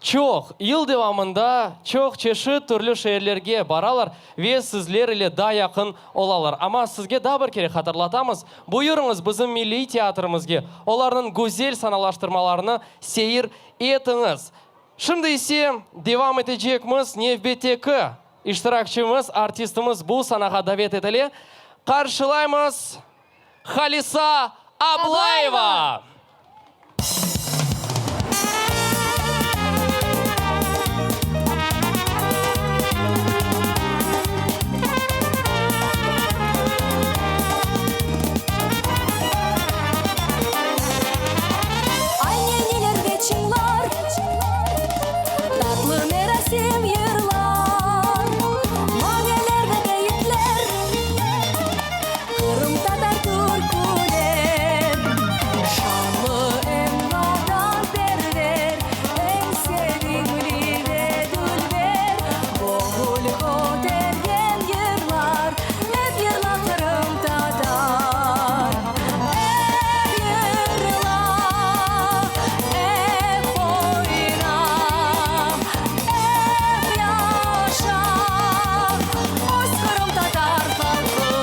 Çoq yıl devamında çoq çeşit türlü şeerlerge baralar ve sizler ile daa yaqın olalar. Amma sizge daa bir kere hatırlatamız, buyurıñız bizim milliy teatrimizge, olarnıñ güzel sanalaştırmalarını seyir etiñiz. Şimdi ise devam etecekmiz, nevbetteki iştirakçimiz, artistimiz bu sanağa davet etile. Qarşılaymız, Halisa Ablayeva! Aynenilerde çıñlar, Tatlı merasim yırlar, Maneler ve beyitler, Qırımtatar türküler. Şanlı em vatanperver, Eñ sevimli ve dülber, Göñül kötergen yırlar, Ep yırla qırımtatar. Ep yırla, ep oyna, ep yaşa, öz qırımtatar halqım.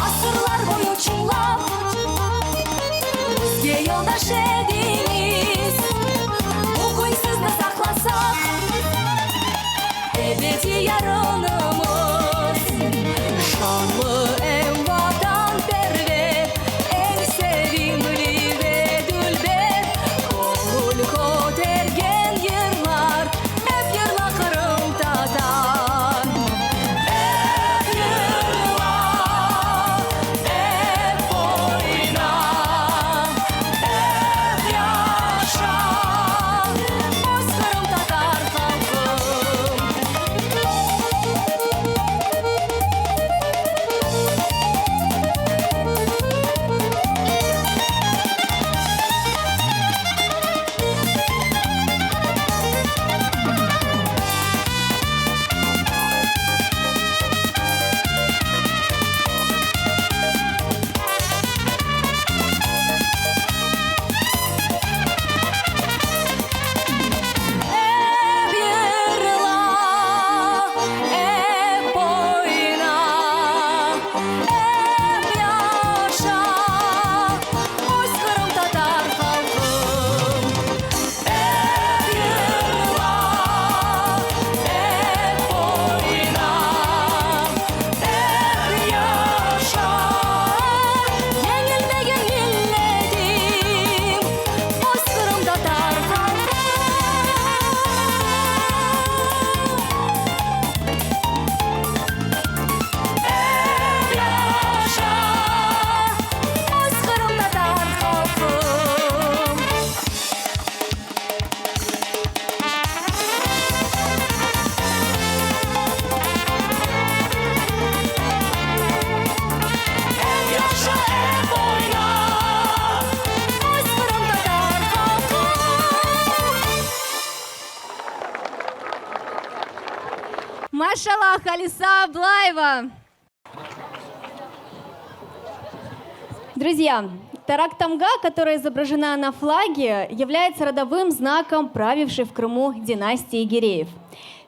Asırlar boyu çıñlap, bizge yoldaş ediñiz. Bugün sizni saqlasaq, ebediy yarınımız. Şanlı em vatanperver, eñ sevimli ve dülber, Göñül kötergen yırlar, ep yırla qırımtatar. Ep yırla, ep oyna, ep yaşa, öz qırımtatar halqım. Maşallah, Halisa Ablayeva! Друзья, Тарак-Тамга, которая изображена на флаге, является родовым знаком правившей в Крыму династии Гиреев.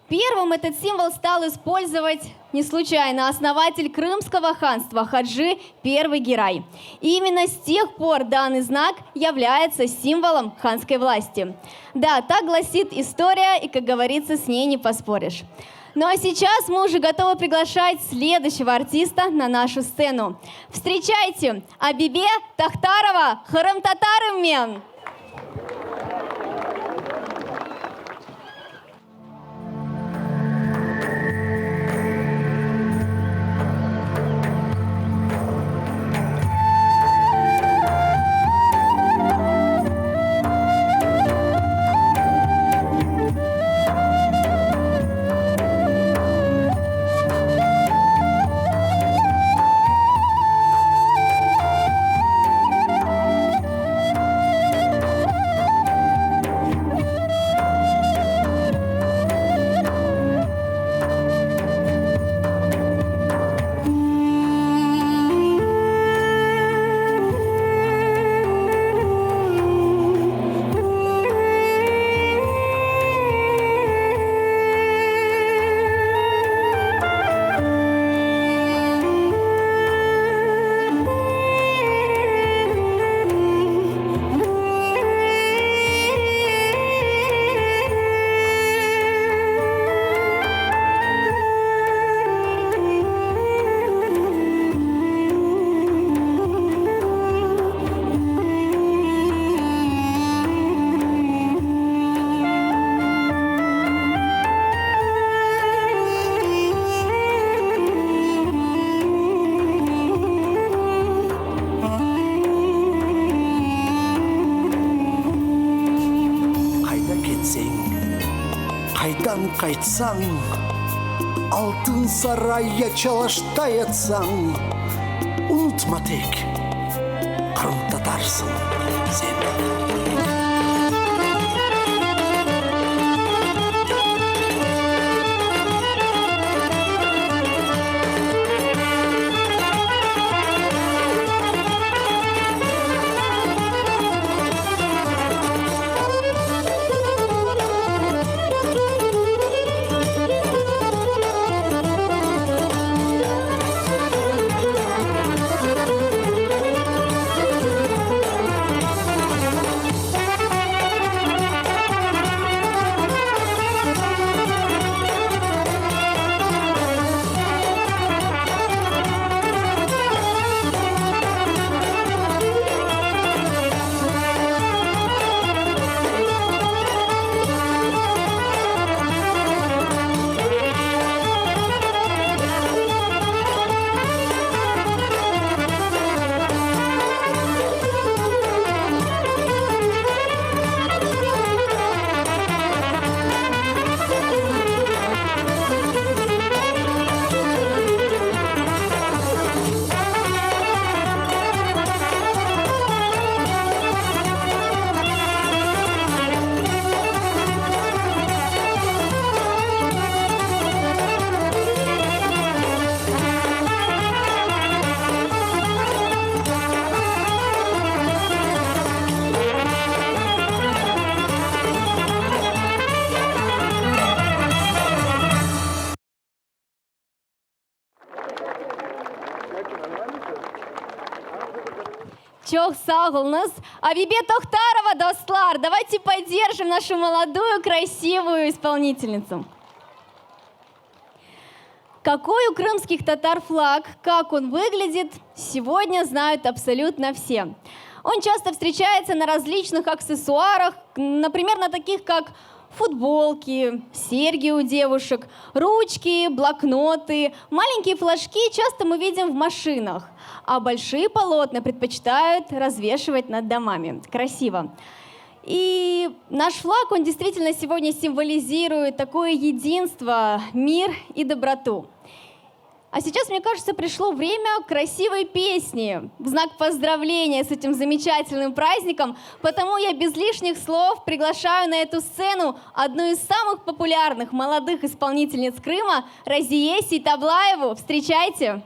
Первым этот символ стал использовать не случайно основатель Крымского ханства Хаджи I Герай. И именно с тех пор данный знак является символом ханской власти. Да, так гласит история, и, как говорится, с ней не поспоришь. Ну а сейчас мы уже готовы приглашать следующего артиста на нашу сцену. Встречайте, Абибе Тахтарова, Qırımtatarım men! Qayda ketseñ, qaydan qaytsañ, Altın saray ya çalaşta yatsañ, Unutma tek, qırımtatarsıñ sen. Çoq sağ oluñız. Abibe Tohtarova, dostlar, давайте поддержим нашу молодую, красивую исполнительницу. Какой у крымских татар флаг, как он выглядит, сегодня знают абсолютно все. Он часто встречается на различных аксессуарах, например, на таких как футболки, серьги у девушек, ручки, блокноты, маленькие флажки часто мы видим в машинах, а большие полотна предпочитают развешивать над домами. Красиво. И наш флаг, он действительно сегодня символизирует такое единство, мир и доброту. А сейчас, мне кажется, пришло время красивой песни в знак поздравления с этим замечательным праздником. Потому я без лишних слов приглашаю на эту сцену одну из самых популярных молодых исполнительниц Крыма Разие Сейтаблаеву. Встречайте!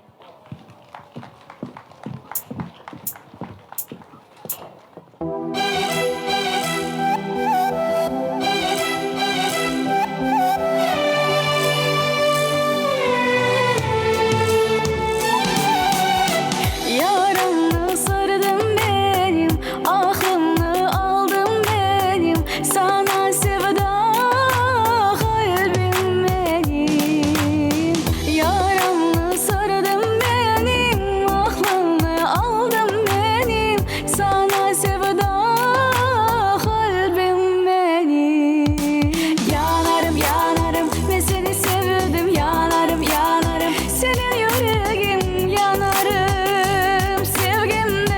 Yaramnı sardıñ benim, Aqlımnı aldıñ benim, Saña sevda qalbim benim. Yaramnı sardıñ benim, Aqlımnı aldıñ benim, Saña sevda qalbim benim. Yanarım, yanarım, men seni sevdim, Yanarım, yanarım, seniñ yüregiñ, Yanarım sevgimden.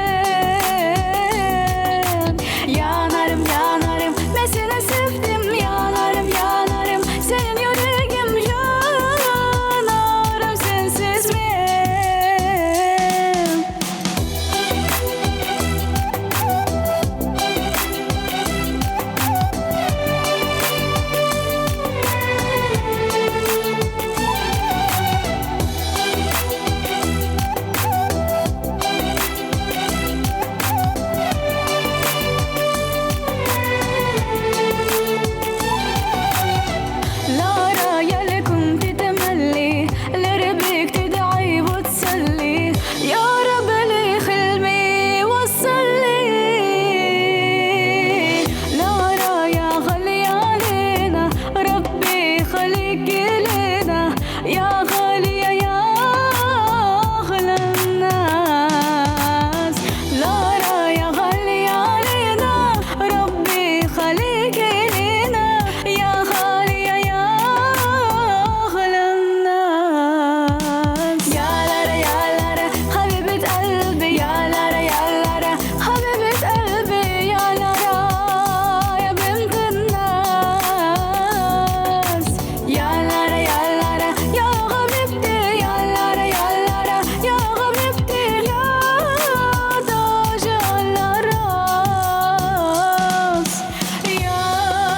Yanarım, yanarım, men seni sevdim, Yanarım, yanarım, seniñ yüregim, Yanarım sensiz men. Lara ya kunti temelli, Lerabbik ted'i ve tsalli, Ya Rabb li hilmi vassalli. Lara ya ğaliya aleyna, Rabbi hallik lena, Ya ğaliya ya ağlan nas. Lara ya ğaliya aleyna, Rabbi hallik lena, Ya ğaliya ya ağlan nas. Ya Lara ya Lara habibit qalbi, Ya Lara ya Lara habibit qalbi, Ya Lara ya bint nas. Ya Lara ya Lara ya habibti, Ya Lara ya Lara ya habibti, Ya tac al ras. Ya Lara ya Lara.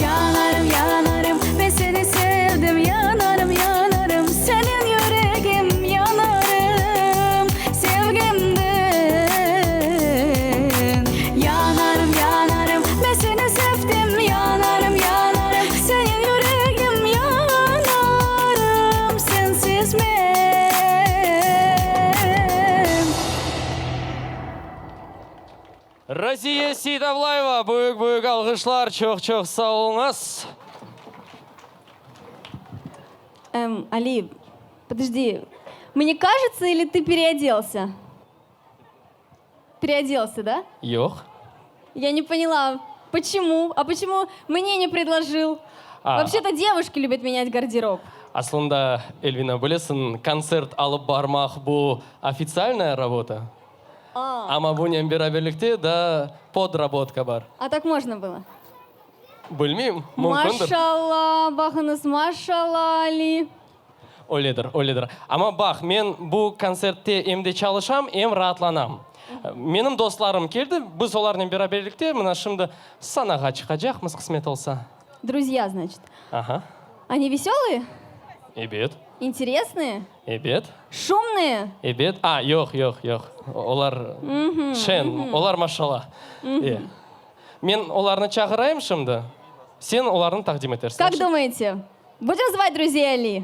Yanarım, yanarım, men seni sevdim, Yanarım, yanarım, seniñ yüregim, Yanarım sevgimden. Yanarım, yanarım, men seni sevdim, Yanarım, yanarım, seniñ yüregim, Yanarım sensiz men. Raziye Seytablayeva, büyük-büyük alğışlar, çoq-çoq sağ oluñız. Эм, Али, подожди, мне кажется, или ты переоделся? Переоделся, да? Yoq. Я не поняла, почему? А почему мне не предложил? А. Вообще-то девушки любят менять гардероб. Aslında, Эльвина, bilesiñ, kontsert alıp barmaq bu официальная работа. Amma bunen beraberlikte da подработка bar. А так можно было? Bilmeyim, mümkündir. Maşalla, baqıñız, maşalla, Ali. Öyledir, öyledir. Amma baq, men bu kontsertte em de çalışam, em raatlanam. Menim dostlarım keldi, biz olarnen beraberlikte mına şimdi sanağa çıqacaqmız, qısmet olsa. Друзья, значит. Aha. Они веселые? Ebet. Интересные? Ebet. Шумные? Ebet. A, yoq, yoq, yoq. Olar şeñ, olar maşalla. E. Men olarnı çağırayım şimdi, sen olarnı taqdim etersiñ. Как думаете, будем звать друзей Али?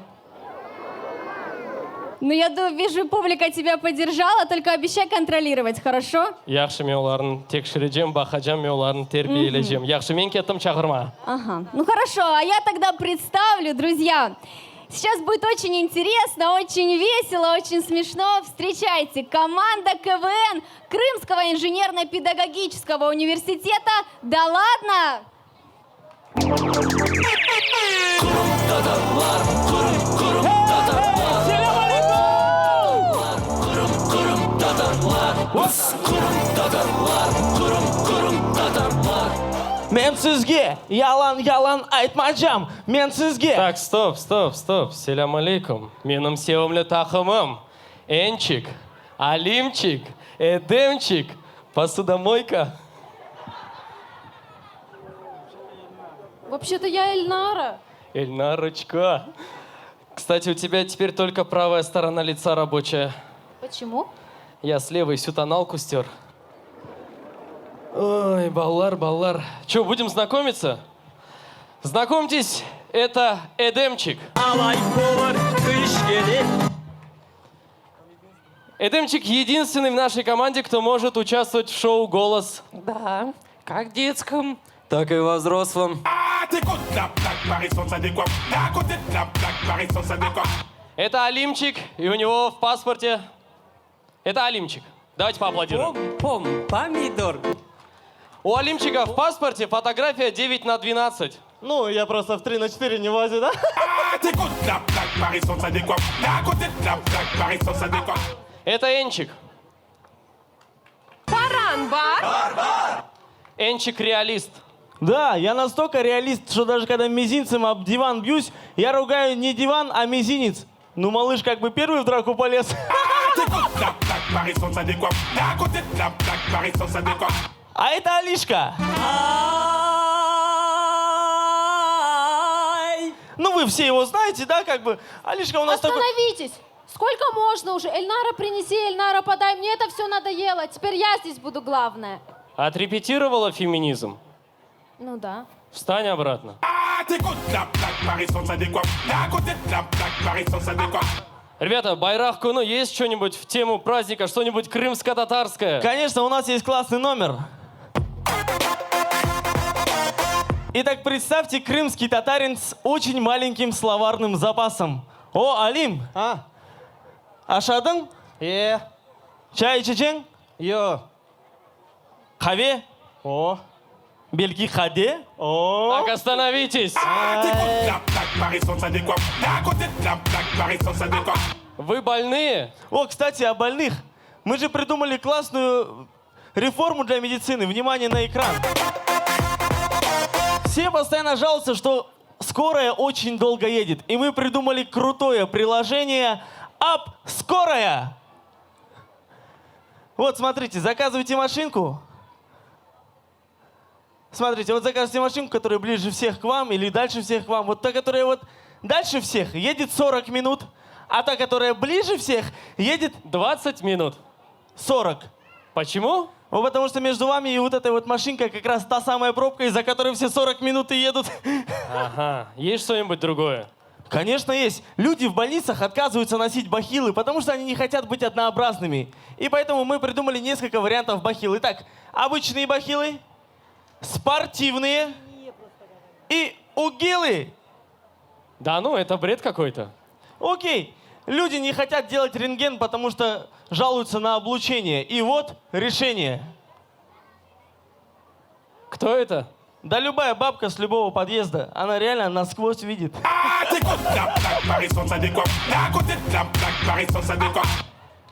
Ну, я думаю, вижу, публика тебя поддержала, только обещай контролировать, хорошо? Yahşı, men olarnı tekşirecem, baqacam, men olarnı terbiyelecem. Yahşı, men kettim, çağırma. Ага. Ну хорошо, а я тогда представлю, друзья. Сейчас будет очень интересно, очень весело, очень смешно. Встречайте, команда КВН Крымского инженерно-педагогического университета «Да ладно!» Men sizge yalan yalan aytmacam, men sizge. Tak, stop, stop, stop, selâm aleyküm, menim sevimli taqımım, Ençik, Alimçik, Edemçik, посудомойка. Вообще-то я Эльнара. Эльнарочка. Кстати, у тебя теперь только правая сторона лица рабочая. Почему? Я с левой всю тоналку стер. Ой, ballar, ballar. Че, будем знакомиться? Знакомьтесь, это Эдемчик. Alay olur qış kele. Эдемчик единственный в нашей команде, кто может участвовать в шоу «Голос». Да, как в детском. Так и во взрослом. Это Алимчик, и у него в паспорте... Это Алимчик. Давайте поаплодируем. Пом, помидор. У Алимчика в паспорте фотография 9 на 12. Ну, я просто в 3 на 4 не влазю, да? Это Энчик. Баран-бар. Энчик реалист. Да, я настолько реалист, что даже когда мизинцем об диван бьюсь, я ругаю не диван, а мизинец. Ну, малыш как бы первый в драку полез. А это Алишка. Ай! Ну, вы все его знаете, да, как бы? Алишка у нас такой... Остановитесь! Сколько можно уже? Эльнара, принеси, Эльнара, подай. Мне это все надоело. Теперь я здесь буду главная. Отрепетировала феминизм? Ну да. Встань обратно. Ребята, Bayraq künü есть что-нибудь в тему праздника, что-нибудь крымско-татарское? Конечно, у нас есть классный номер. Итак, представьте крымский татарин с очень маленьким словарным запасом. О, Алим! А? Aşadıñ? E, Çay içeceñ? Yo. Qave? O. Belki qade? O. Так, остановитесь! Вы больные? О, кстати, о больных. Мы же придумали классную реформу для медицины. Внимание на экран. Все постоянно жалуются, что скорая очень долго едет. И мы придумали крутое приложение Ап Скорая. Вот, смотрите, заказывайте машинку. Смотрите, вот заказывайте машинку, которая ближе всех к вам или дальше всех к вам. Вот та, которая вот дальше всех, едет 40 минут, а та, которая ближе всех, едет 20 минут. 40. Почему? Ну, потому что между вами и вот этой вот машинкой как раз та самая пробка, из-за которой все 40 минут и едут. Ага. Есть что-нибудь другое? Конечно, есть. Люди в больницах отказываются носить бахилы, потому что они не хотят быть однообразными. И поэтому мы придумали несколько вариантов бахил. Итак, обычные бахилы, спортивные и угилы. Да ну, это бред какой-то. Окей. Люди не хотят делать рентген, потому что жалуются на облучение. И вот решение. Кто это? Да любая бабка с любого подъезда, она реально насквозь видит.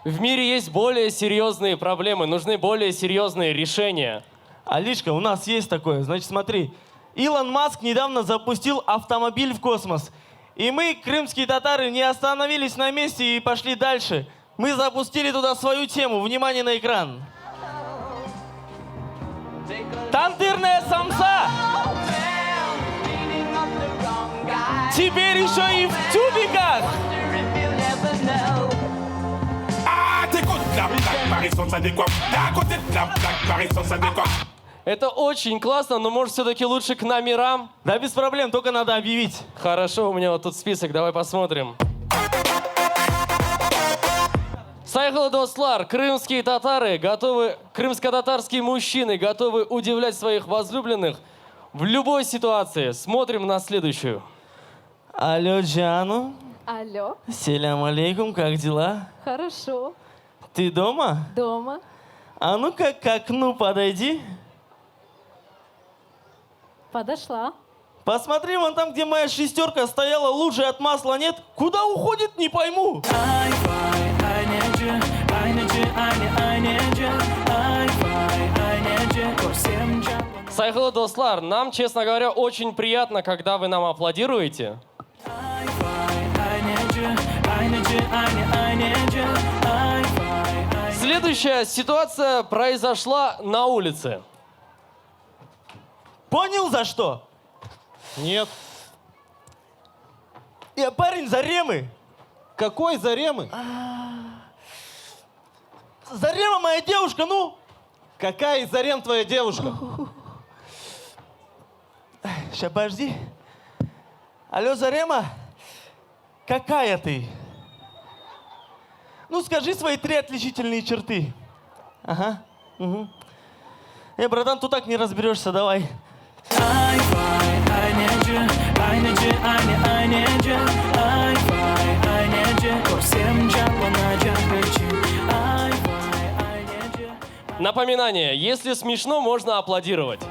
В мире есть более серьезные проблемы, нужны более серьезные решения. Алишка, у нас есть такое. Значит, смотри. Илон Маск недавно запустил автомобиль в космос. И мы, крымские татары, не остановились на месте и пошли дальше. Мы запустили туда свою тему. Внимание на экран. Тандырная самса! Теперь еще и в тюбиках! Это очень классно, но может все-таки лучше к номерам? Да без проблем, только надо объявить. Хорошо, у меня вот тут список, давай посмотрим. Sayğılı dostlar, krımskiy tatarı gotovı, krımskotatarskiy mujçinı gotovı udivlять svoih vozlüblenных v lüboy situatsii. Smotrim na sleduyuşçuyu. Alo, canım. Alo. Selâm aleyküm, kak dela? Хорошо. Ты дома? Дома. А ну-ка к окну подойди. Подошла. Посмотри, вон там, где моя шестерка стояла, лужи от масла нет. Куда уходит, не пойму. Sayğılı dostlar, нам, честно говоря, очень приятно, когда вы нам аплодируете. Следующая ситуация произошла на улице. Понял за что? Нет. Я парень Заремы. Какой Заремы? Зарема моя девушка, ну! Какая из Зарем твоя девушка? Сейчас, подожди. Алло, Зарема, какая ты? Ну, скажи свои три отличительные черты. Ага. Угу. Э, братан, тут так не разберешься, давай. Напоминание, если смешно, можно аплодировать.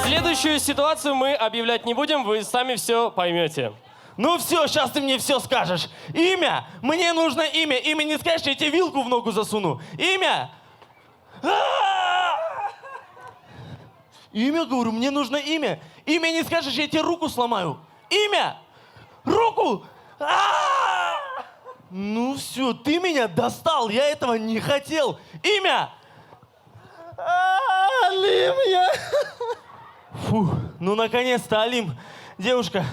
Следующую ситуацию мы объявлять не будем, вы сами все поймете. Ну все, сейчас ты мне все скажешь. Имя! Мне нужно имя. Имя не скажешь, я тебе вилку в ногу засуну. Имя! А! Имя, говорю, мне нужно имя. Имя не скажешь, я тебе руку сломаю. Имя! Руку! А! Ну все, ты меня достал, я этого не хотел. Имя! А, Алим, я... Фу, ну наконец-то, Алим. Девушка,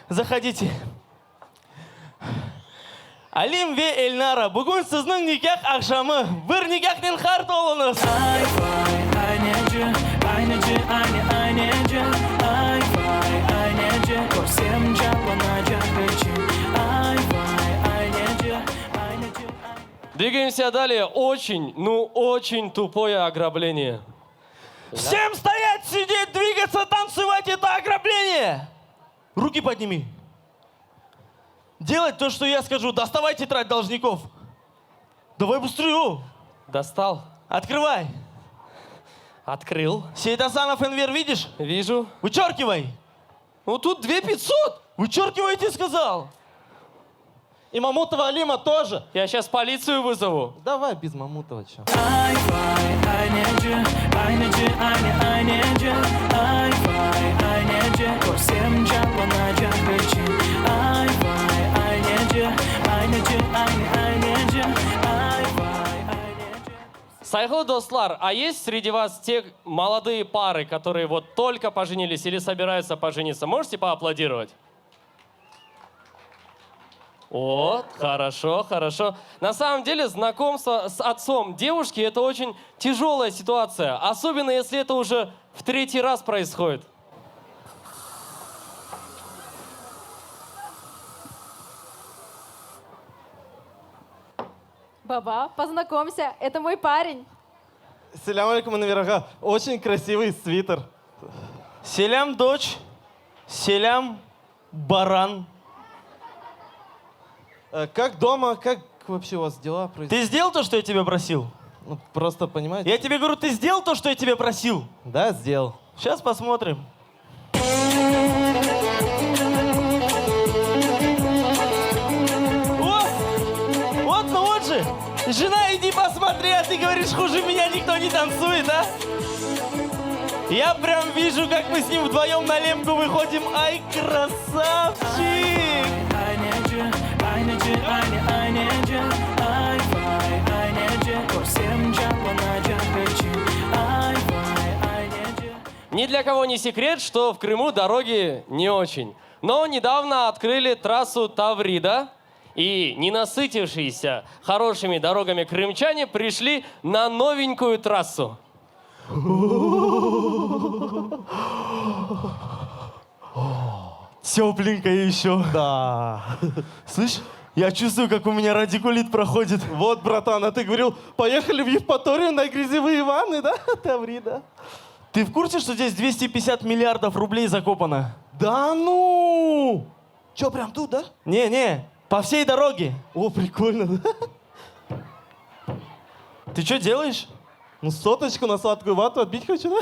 заходите. Alim ve Elnara, bugün sizniñ nikâh aqşamı. Bir nikâhnen qart oluñız! Двигаемся далее. Очень, ну очень тупое ограбление. Всем стоять, сидеть, двигаться, танцевать – это ограбление! Руки подними. Делать то, что я скажу. Доставай тетрадь должников. Давай быстрее. Достал. Открывай. Открыл. Сейдасанов Энвер видишь? Вижу. Вычеркивай. Ну тут 2500. Вычеркивай, я тебе сказал. И Мамутова Алима тоже. Я сейчас полицию вызову. Давай без Мамутова, чё. Sayğılı dostlar, а есть среди вас те молодые пары, которые вот только поженились или собираются пожениться? Можете поаплодировать? Вот, хорошо, хорошо. На самом деле, знакомство с отцом девушки – это очень тяжелая ситуация, особенно если это уже в третий раз происходит. Baba, познакомься, это мой парень. Selâm aleyküm, Enver ağa. Очень красивый свитер. Selâm, дочь. Selâm, баран. Э, Как дома, как вообще у вас дела происходят? Ты сделал то, что я тебя просил? Ну, просто понимаете? Я тебе говорю, ты сделал то, что я тебя просил? Да, сделал. Сейчас посмотрим. О! Вот, ну вот же! Жена, иди посмотри, а ты говоришь, хуже меня никто не танцует, а? Я прям вижу, как мы с ним вдвоем на лемку выходим. Ай, красавчик! Ни для кого не секрет, что в Крыму дороги не очень. Но недавно открыли трассу Таврида, и не насытившиеся хорошими дорогами крымчане пришли на новенькую трассу. Тепленькая еще. Да. Слышь, я чувствую, как у меня радикулит проходит. Вот, братан, а ты говорил, поехали в Евпаторию на грязевые ванны, да? Таврида. Ты в курсе, что здесь 250 миллиардов рублей закопано? Да ну! Че, прям тут, да? Не-не, по всей дороге. О, прикольно, да? Ты что делаешь? Ну, соточку на сладкую вату отбить хочу, да?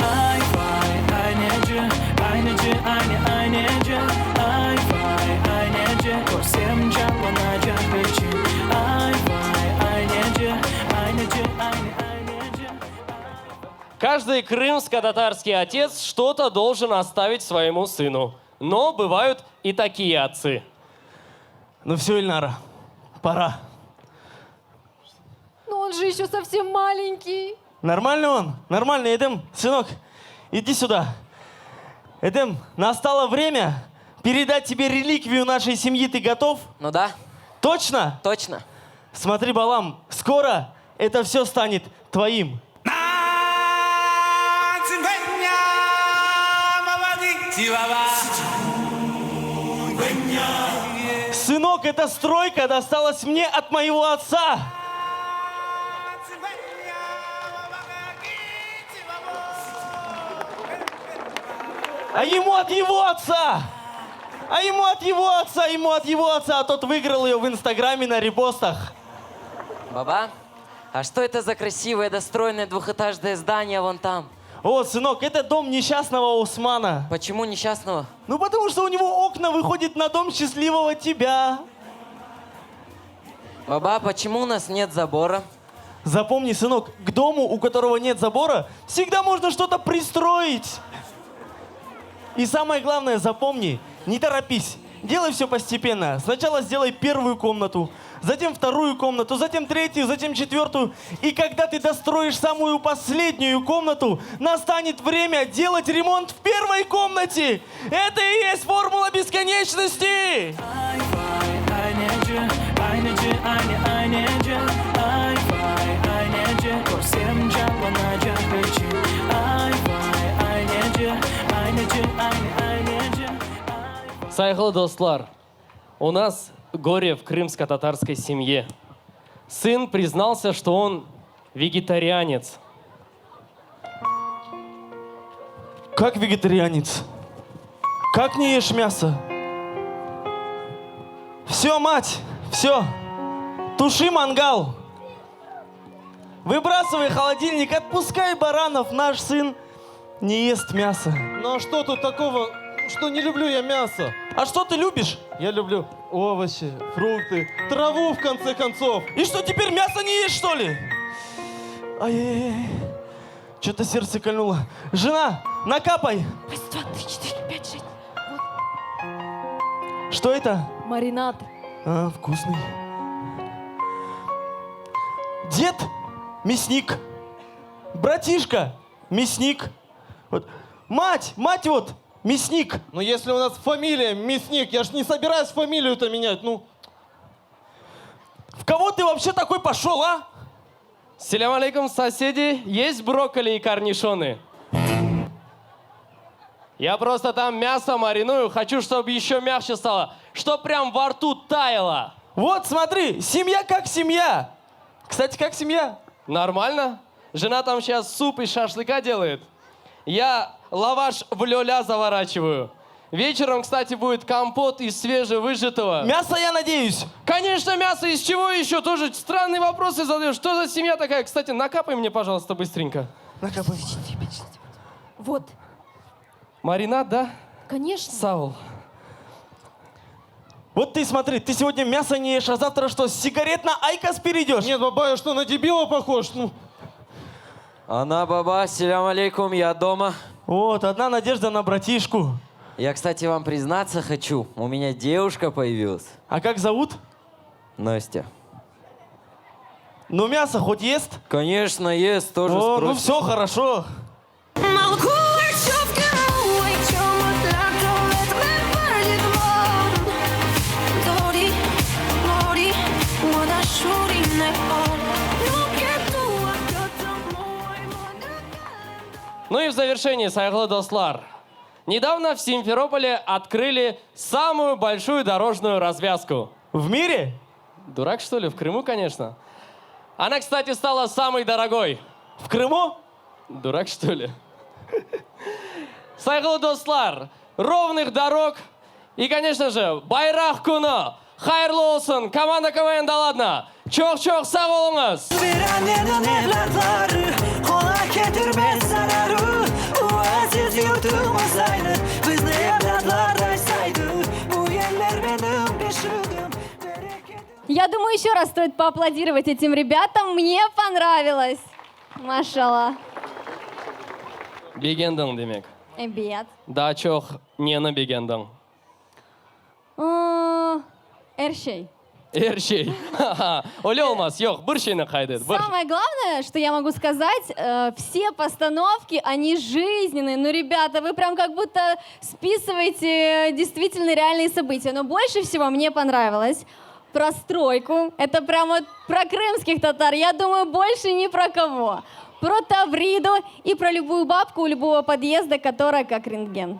Ay vay ayneci, ayneci, aynı ayneci Ay vay ayneci, korsem canlanacaq içim Ay vay ayneci, ayneci, aynı ayneci Каждый крымско-татарский отец что-то должен оставить своему сыну. Но бывают и такие отцы. Ну все, Эльнара, пора. Но он же еще совсем маленький. Нормально он? Нормально, Эдем. Сынок, иди сюда. Эдем, настало время передать тебе реликвию нашей семьи. Ты готов? Ну да. Точно? Точно. Смотри, Балам, скоро это все станет твоим. Сынок, эта стройка досталась мне от моего отца. А ему от его отца! А ему от его отца, ему от его отца, а тот выиграл ее в Инстаграме на репостах. Баба, а что это за красивое достроенное двухэтажное здание вон там? О, сынок, это дом несчастного Усмана. Почему несчастного? Ну, потому что у него окна выходят на дом счастливого тебя. Баба, почему у нас нет забора? Запомни, сынок, к дому, у которого нет забора, всегда можно что-то пристроить. И самое главное, запомни, не торопись. Делай все постепенно. Сначала сделай первую комнату, затем вторую комнату, затем третью, затем четвертую. И когда ты достроишь самую последнюю комнату, настанет время делать ремонт в первой комнате. Это и есть формула бесконечности. Ay vay ayneci, ayneci, aynı ayneci Ay vay ayneci, korsem canlanacaq içim Ay vay ayneci, ayneci, aynı ayneci Sayğılı dostlar, у нас горе в крымско-татарской семье. Сын признался, что он вегетарианец. Как вегетарианец? Как не ешь мясо? Все, мать, все. Туши мангал. Выбрасывай холодильник, отпускай баранов. Наш сын не ест мясо. Ну а что тут такого, что не люблю я мясо? А что ты любишь? Я люблю овощи, фрукты, траву в конце концов. И что, теперь мясо не ешь, что ли? Ай-яй-яй. Что-то сердце кольнуло. Жена, накапай. Раз, два, три, четыре, пять, шесть. Что это? Маринад. А, вкусный. Дед мясник. Братишка мясник. Вот. Мать, мать вот, мясник. Но если у нас фамилия Мясник, я ж не собираюсь фамилию-то менять, ну. В кого ты вообще такой пошел, а? Selâm aleyküm, соседи. Есть брокколи и корнишоны? Я просто там мясо мариную, хочу, чтобы еще мягче стало, чтоб прям во рту таяло. Вот, смотри, семья как семья. Кстати, как семья? Нормально? Жена там сейчас суп из шашлыка делает. Я лаваш в лёля заворачиваю. Вечером, кстати, будет компот из свежевыжатого. Мясо, я надеюсь. Конечно, мясо. Из чего еще? Тоже странные вопросы задаешь. Что за семья такая? Кстати, накапай мне, пожалуйста, быстренько. Накапай. Вот, Маринад, да? конечно. Sağ ol. Вот ты смотри, ты сегодня мясо не ешь, а завтра что, с сигарет на айкос перейдешь? Нет, баба, я что, на дебила похож? Ну, Ana, baba, selâm aleyküm, я дома. Вот, одна надежда на братишку. Я, кстати, вам признаться хочу. У меня девушка появилась. А как зовут? Настя. Ну, мясо хоть ест? Конечно, ест, тоже О, ну спросит. все, хорошо. Ну и в завершении, sayğılı dostlar. Nedavno в Симферополе открыли самую большую дорожную развязку. В мире? Дурак, что ли? В Крыму, конечно. Она, кстати, стала самой дорогой. В Крыму? Дурак, что ли? Sayğılı dostlar, ровных дорог и, конечно же, bayraq künü hayırlı olsun. Komanda KVN da ladno. Çoq-çoq sağ oluñız. Bir anneniñ evlâtları Oña ketirmez zararı Bu aziz yurtumız aynı Bizni evlâtlarday saydı Bu eller menim beşigim Я думаю, еще раз стоит поаплодировать этим ребятам. Мне понравилось. Maşalla. Begendiñ demek. Ebet. Daa çoq neni begendiñ? Er şey. Er şey. Öyle olmaz. Yoq, bir şeyni qayd et. Bir. Самое главное, что я могу сказать, э, все постановки, они жизненные. Ну, ребята, вы прям как будто списываете действительно реальные события. Но больше всего мне понравилось про стройку. Это прям вот про крымских татар. Я думаю, больше ни про кого. Про Тавриду и про любую бабку у любого подъезда, которая как рентген.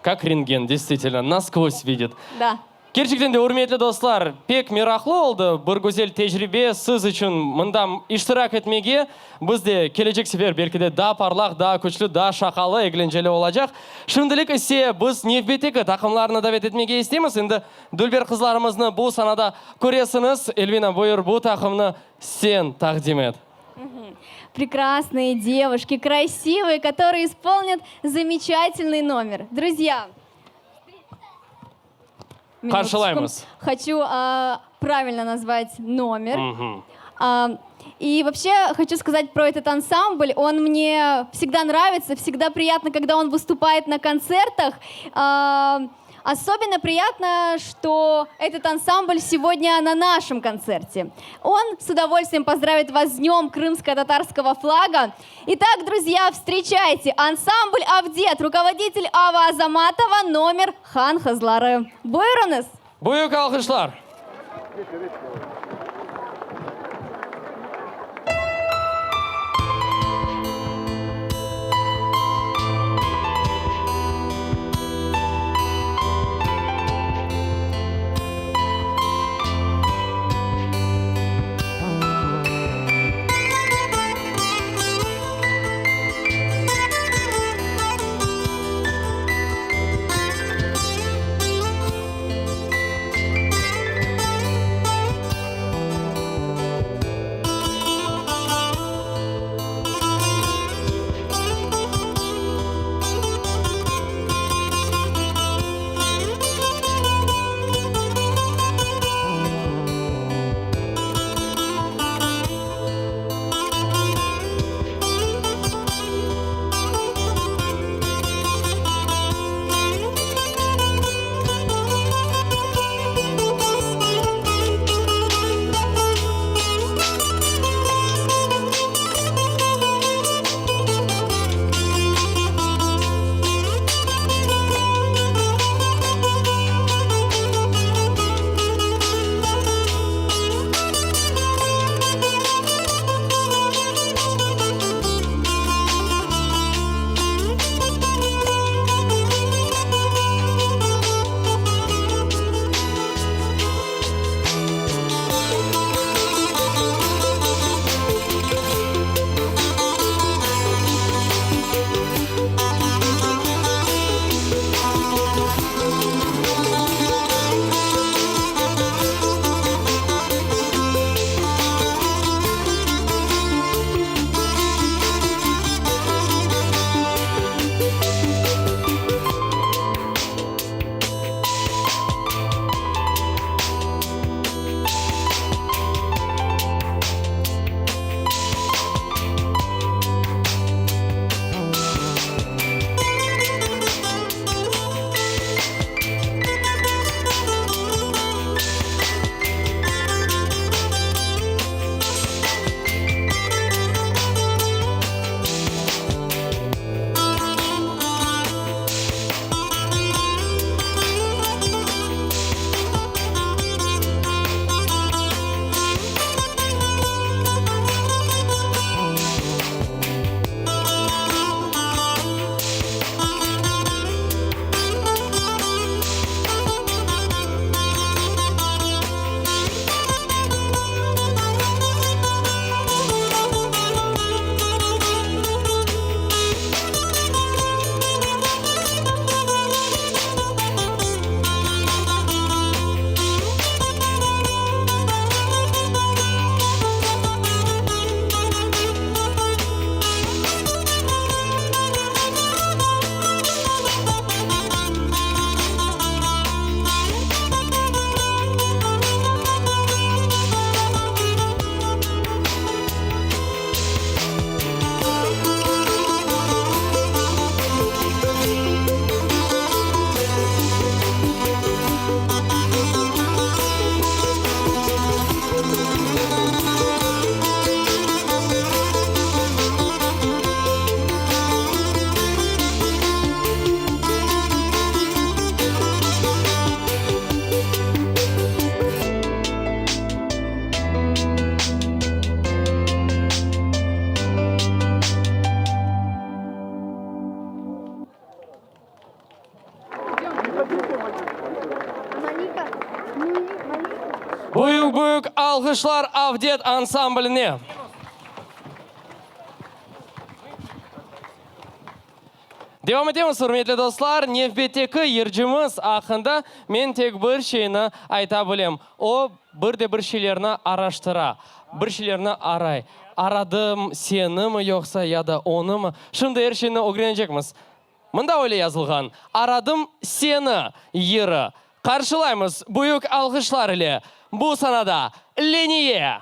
Как рентген, действительно, насквозь видит. Да. Kerçekten de, ürmetli dostlar, pek meraqlı oldı, bir güzel tecribe siz içün mında iştirak etmege. Biz de kelecek sefer belki de daa parlaq, daa küçlü, daa şaqalı, eglenceli olacaq. Şimdilik ise biz nevbetteki taqımlarnı davet etmege isteymiz. Endi dülber qızlarımıznı bu sanada köresiñiz. Elvina, buyur, bu taqımnı sen taqdim et. Прекрасные девушки, красивые, которые исполнят замечательный номер. Друзья, минуточку. Qarşılaymız. Хочу а, правильно назвать номер. Мгм. А, и вообще хочу сказать про этот ансамбль. Он мне всегда нравится, всегда приятно, когда он выступает на концертах. А, особенно приятно, что этот ансамбль сегодня на нашем концерте. Он с удовольствием поздравит вас с Днем крымско-татарского флага. Итак, друзья, встречайте ансамбль «Авдет», руководитель Ава Азаматова, номер Han Qızları. Buyurıñız. Büyük alqışlar. Büyük-büyük alğışlar Avdet ansambline! Devam etemiz, ürmetli dostlar. Nevbetteki yırcımız aqqında men tek bir şeyni ayta bilem, o, bir de bir şeylerni araştıra, bir şeylerni aray. Aradım senimi yoqsa ya da onımı? Şimdi er şeyni ögrenecekmiz. Mında öyle yazılğan, Aradım seni yırı. Qarşılaymız büyük alğışlar ile bu sanada Leniye!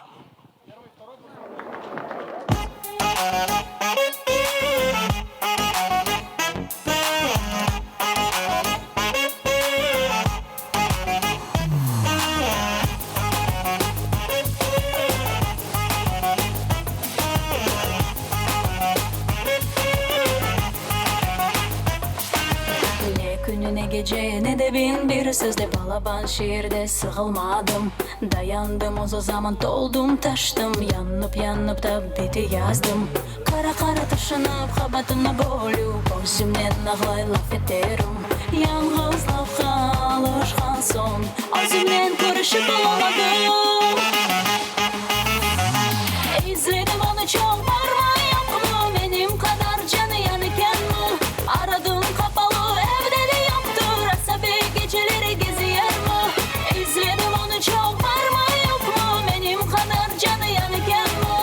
Ne künü, ne gece, ne de 1001 sözde Balaban şeerde sığılmadım. Dayandım uzun zaman, toldum, taştım, Yanıp, yanıp da biti yazdım. Qara, qara tüşünip, qabaatımnı bölüp, Özümnen ağlay laf eterim. Yañğızlıqqa alışqan soñ, Özümnen körüşip olamadım. İzledim onı çoq, barmı, yoqmı, Menim qadar canı yanıkenmi? Aradım qapalı evde de yoqtır, Asabiy geceleri geziyermi? İzledim onı çoq, barmı, yoqmı, Menim qadar canı yanıkenmi?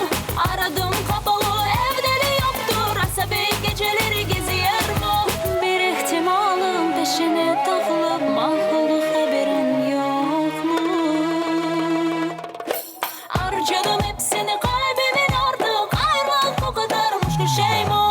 Aradım qapalı evde de yoqtır, Asabiy geceleri geziyermi? Bir ihtimalım peşine taqılıp, Mahv oldı haberiñ yoqmı? Arcadım episini qalbimin artıq, Ayrılıq o qadar müşkül şeymi?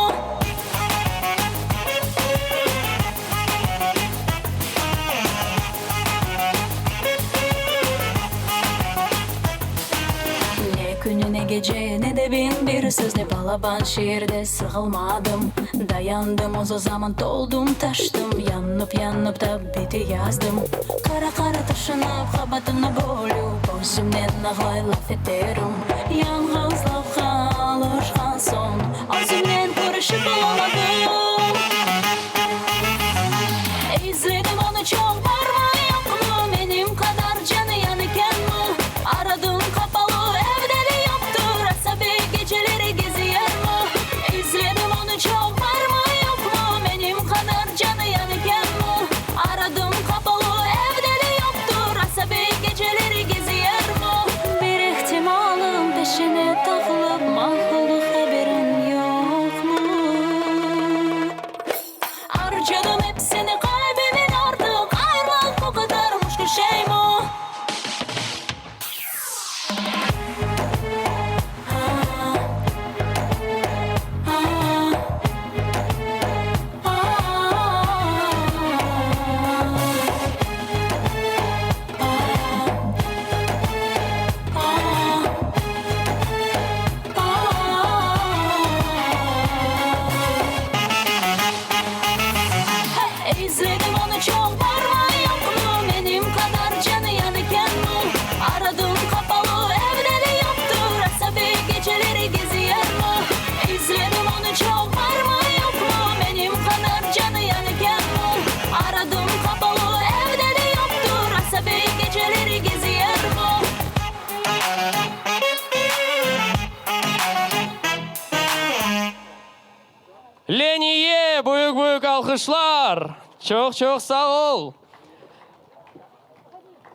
Ne künü, ne gece, ne de 1001 söz, Ne balaban şeerde sığılmadım. Dayandım uzun zaman, toldum, taştım, Yanıp, yanıp da biti yazdım. Qara, qara tüşünip, qabaatımnı bölüp, Özümnen ağlay laf eterim. Yañğızlıqqa alışqan soñ, Özümnen körüşip olamadım. İzledim onı çoq, barmı, yoqmı, Menim qadar canı yanıkenmi? Aradım qapalı evde de yoqtır, Asabiy geceleri geziyermi? İzledim onı çoq, barmı, yoqmı, Menim qadar canı yanıkenmi? Aradım qapalı evde de yoqtır, Asabiy geceleri geziyermi? Bir ihtimalım peşine taqılıp, Mahv oldı haberiñ yoqmı? Arcadım episini qalbimin artıq, Ayrılıq o qadar müşkül şeymi? İzledim onı çoq, barmı, yoqmı, Menim qadar canı yanıkenmi? Aradım qapalı evde de yoqtır, Asabiy geceleri geziyermi? İzledim onı çoq, barmı, yoqmı, Menim qadar canı yanıkenmi? Aradım qapalı evde de yoqtır, Asabiy geceleri geziyermi? Leniye, büyük-büyük alqışlar! Çoq-çoq sağ ol!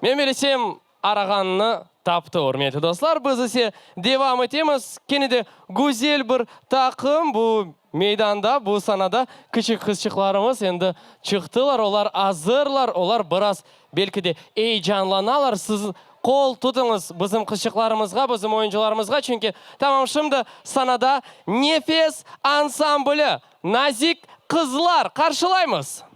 Men bilesem, arağanını taptı, ürmetli dostlar. Biz ise devam etemiz. Kene de güzel bir taqım bu meydanda, bu sanada kiçik qızçıqlarımız endi çıqtılar. Olar azırlar, olar biraz belki de eyecanlanalar. Siz qol tutıñız bizim qızçıqlarımızğa, bizim oyuncılarımızğa, çünki tamam şimdi sanada Nefes ansambli, Nazik qızlar qarşılaymız!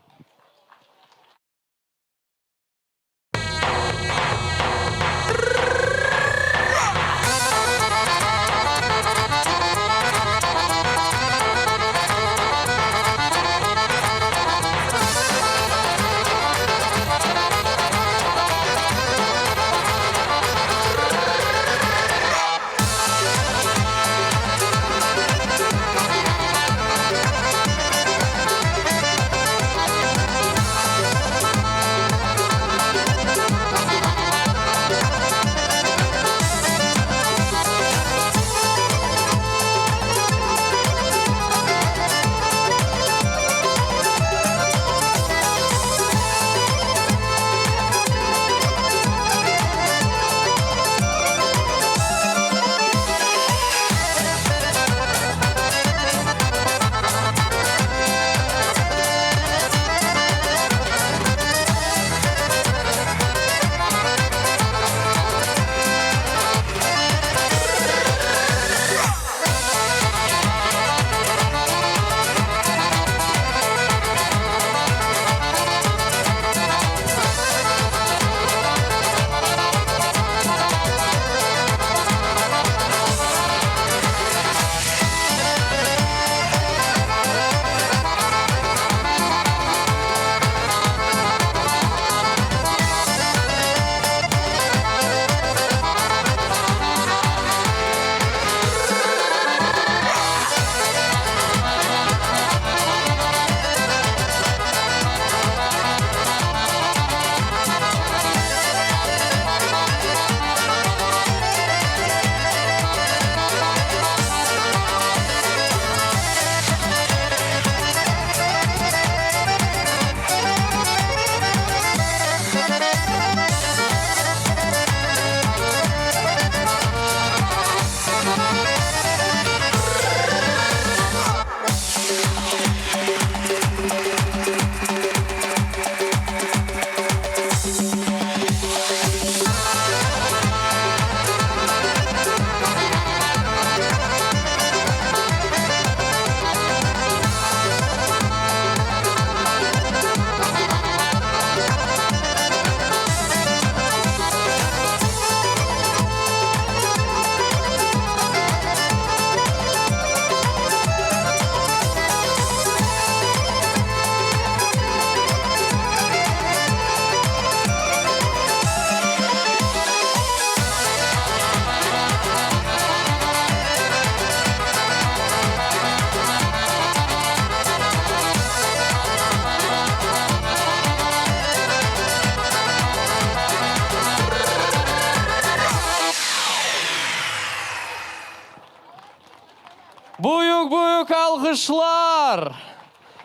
Alğışlar!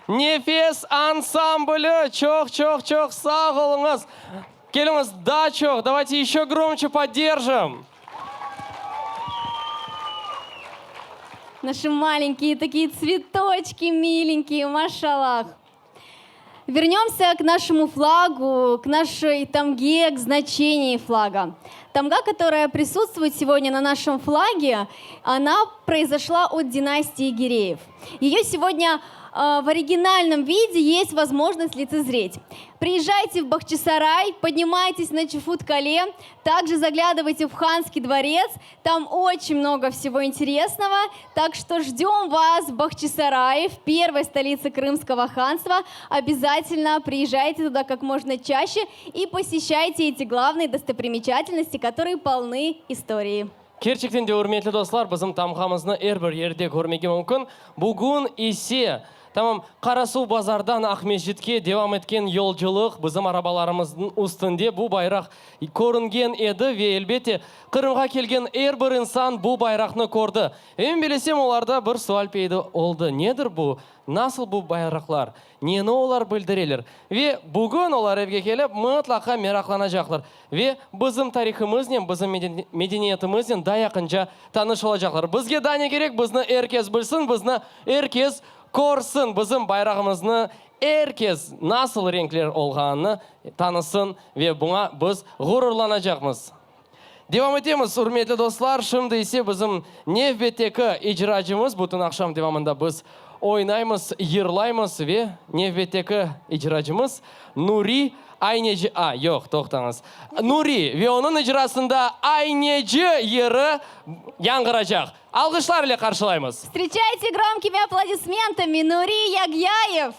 Nefes ansambli, çoq, çoq, çoq sağ oluñız! Keliñiz, daa çoq, davayte eşçe gromçe podderjim! Наши маленькие такие цветочки миленькие, maşallah. Вернемся к нашему флагу, к нашей тамге, к значению флага. Тамга, которая присутствует сегодня на нашем флаге, она произошла от династии Гиреев. Ее сегодня э, в оригинальном виде есть возможность лицезреть. Приезжайте в Бахчисарай, поднимайтесь на Чуфут-Кале, также заглядывайте в Ханский дворец, там очень много всего интересного. Так что ждем вас в Бахчисарае, в первой столице Крымского ханства. Обязательно приезжайте туда как можно чаще и посещайте эти главные достопримечательности, которые полны истории. Kerçekten de, ürmetli dostlar, bizim tamğamıznı er bir yerde körmege mümkün. Bugün ise, tamam Qarasuvbazardan Aqmescitke devam etken yolculıq bizim arabalarımıznıñ üstünde bu bayraq körüngen edi ve, elbette, Qırımğa kelgen er bir insan bu bayraqnı kördi. Emin bilesem, olarda bir sual peyda oldı, nedir bu, nasıl bu bayraqlar, neni olar bildireler? Ve bugün olar evge kelip, mıtlaqa meraqlanacaqlar. Ve bizim tarihımıznen, bizim medeniyetimiznen daa yaqınca tanış olacaqlar. Bizge daa ne kerek, bizni er kes bilsin, bizni er kes körsin, bizim bayrağımıznı er kes nasıl renkler olğanını tanısın ve buña biz ğururlanacaqmız. Devam etemiz, ürmetli dostlar, şimdi ise bizim nevbetteki icracımız, bütün aqşam devamında biz oynaymız, yırlaymız ve nevbetteki icracımız Nuri Ayneci, a, yoq, toqtañız, Nuri ve onıñ icrasında Ayneci yırı yañğıracaq. Alğışlar ile qarşılaymız. Vstrechayte gromkimi aplodismentami Nuri Yagyayev!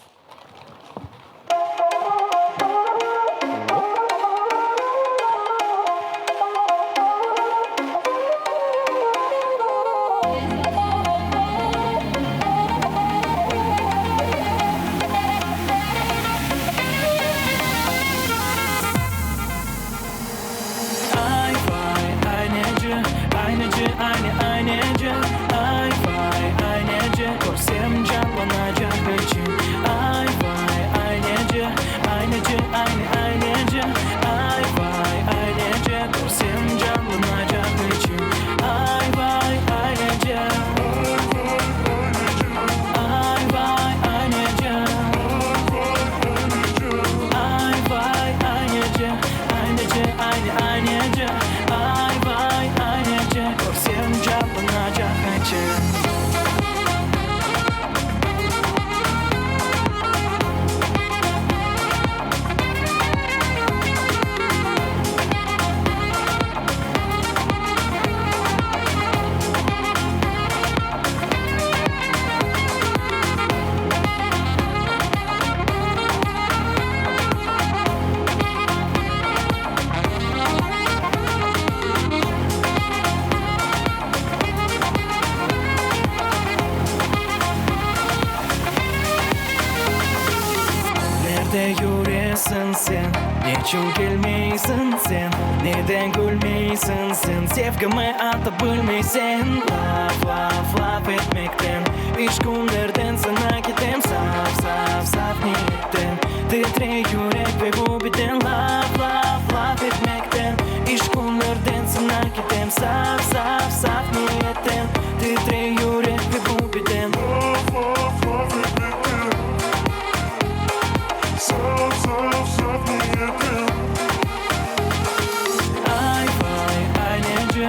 Ay vay ayneci, ayneci, ayne, ayneci, Ay vay ayneci, körsem canlanacaq içim. Ay vay ayneci, ayneci, ayne, ayneci, Ay vay ayneci, körsem canlanacaq içim. Ay vay ayneci, ay vay ayneci, Ay vay ayneci, ayneci, ayne, ayneci, Ay vay ayneci, körsem canlanacaq içim. Nerde yüresiñ sen, neçün kelmeysiñ sen, Neden külmeysiñ sen, sevgimi aytıp bilmeysiñ? Laf, laf, laf etmekten, iş künlerden saña ketem Saf, saf, saf niyetten, titrey yürek ve bu beden Laf, laf, laf etmekten, iş künlerden saña ketem Saf, saf, saf niyetten, titrey yürek ve bu beden Laf, laf, laf etmekten, saf, saf, saf niyetten. Ay vay ayneci,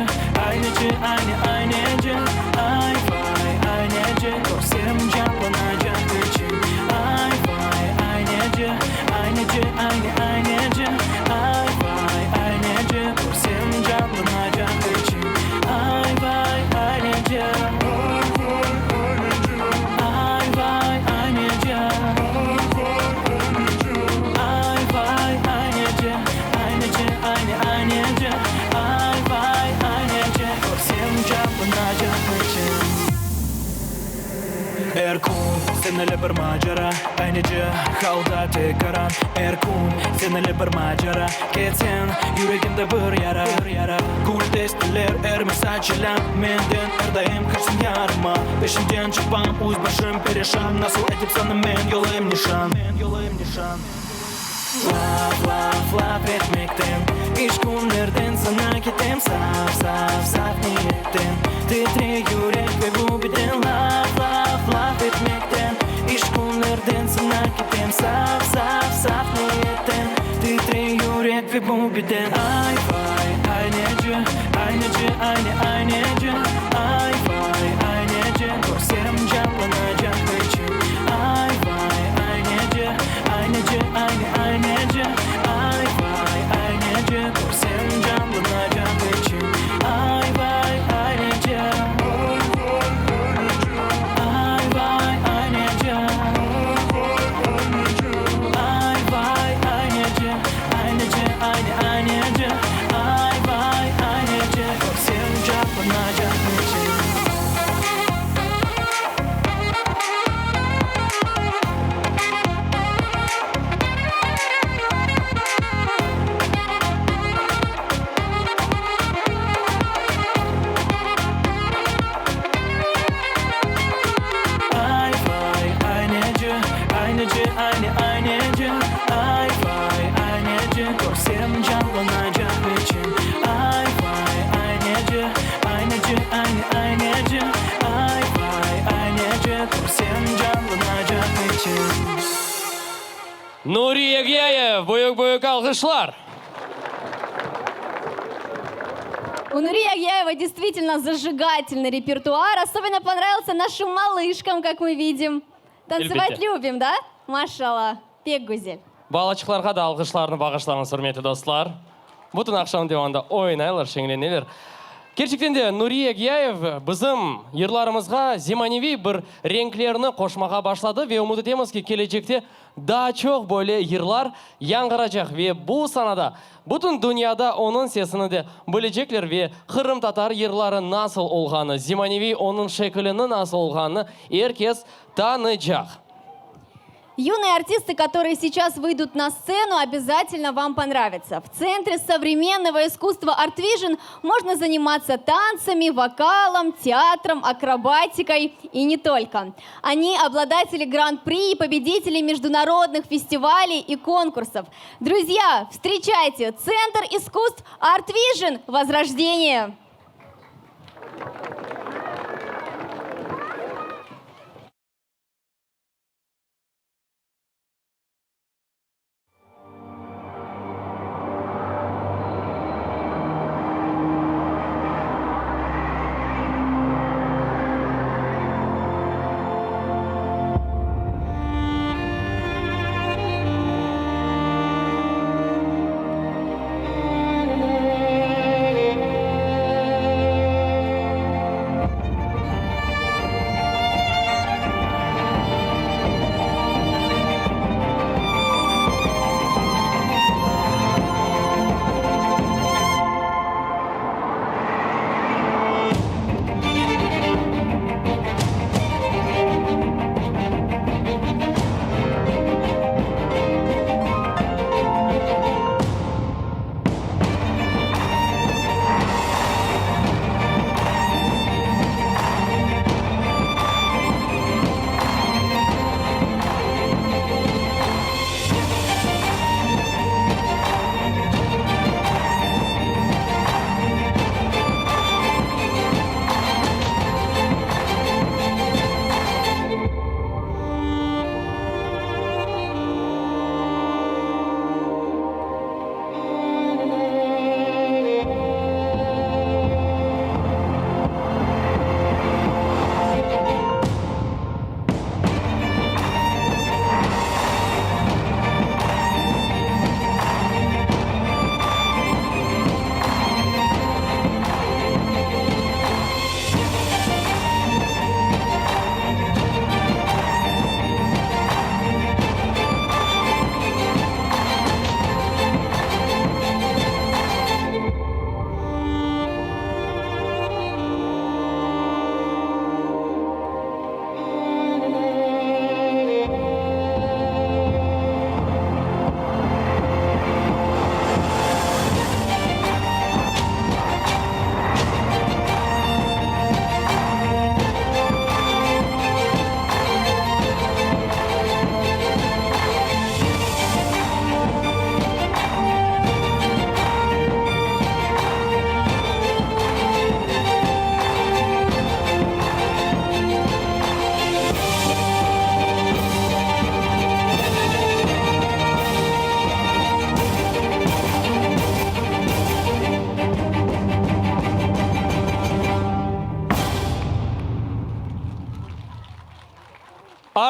ayneci, ayne, ayneci, Ay vay ayneci, körsem canlanacaq içim. Ay vay ayneci, ayneci, ayne, ayneci, Ay vay ayneci, körsem canlanacaq içim. Ay vay ayneci, ay vay ayneci, Ay vay ayneci, ayneci, ayne, ayneci, Ay vay ayneci, körsem canlanacaq içim. Er kün seni. Seninle bir macera Aynıca halda tekaran Er kün seninle bir macera Ketsen yüregimde bir yara Bir yara Gül desteler ermez acelem Menden er daim qaçsın yarıma Peşinden çapam üst başım perişan Nasıl etip sana men yollayım nişan Men yollayım nişan Laf, laf, laf etmekten İş künlerden sana ketem Saf, saf, saf niyetten Titrey yürek ve bu beden Laf, laf, laf etmekten İş künlerden sana ketem Saf, saf, saf niyetten Titrey yürek ve bu beden Ay, vay, ay nece, ay nece, ay ne, ay nece Ay, vay, ay nece, körsem canlanacaq içim Ay, vay, ay nece, ay nece, ay ne, ay nece Ay, vay, ay nece, körsem canlanacaq içim Ay, vay, ay nece Ay, vay, ay nece Ay, vay, ay nece, ay nece, ay ne, ay nece Ay, vay, ay nece, körsem canlanacaq içim Ay, vay, ay nece, ay nece, ay ne, ay nece Ay, vay, ay nece, körsem canlanacaq içim Ay, vay, ay nece, ay nece, ay ne, ay nece Ay, vay, ay nece, körsem canlanacaq içim Nuri Yagyayev, büyük büyük alğışlar! У Нури Ягьяева действительно зажигательный репертуар. Особенно понравился нашим малышкам, как мы видим. Танцевать Elbette. любим, да? Maşalla, pek güzel. Balaçıqlarğa da alğışlarnı bağışlañız, ürmetli dostlar. Bütün aqşam devamında oynaylar, şeñleneler. Kerçekten de Nuri Yagyayev bizim yırlarımızğa zemaneviy bir renklerni qoşmağa başladı ve ümüt etemiz ki, kelecekte daa çoq böyle yırlar yañğıracaq ve bu sanada bütün dünyada onıñ sesini de bilecekler ve qırımtatar yırları nasıl olğanı, zemaneviy onıñ şekilini nasıl olğanını er kes tanıycaq. Юные артисты, которые сейчас выйдут на сцену, обязательно вам понравятся. В Центре современного искусства Art Vision можно заниматься танцами, вокалом, театром, акробатикой и не только. Они обладатели гран-при и победители международных фестивалей и конкурсов. Друзья, встречайте Центр искусств Art Vision Возрождение!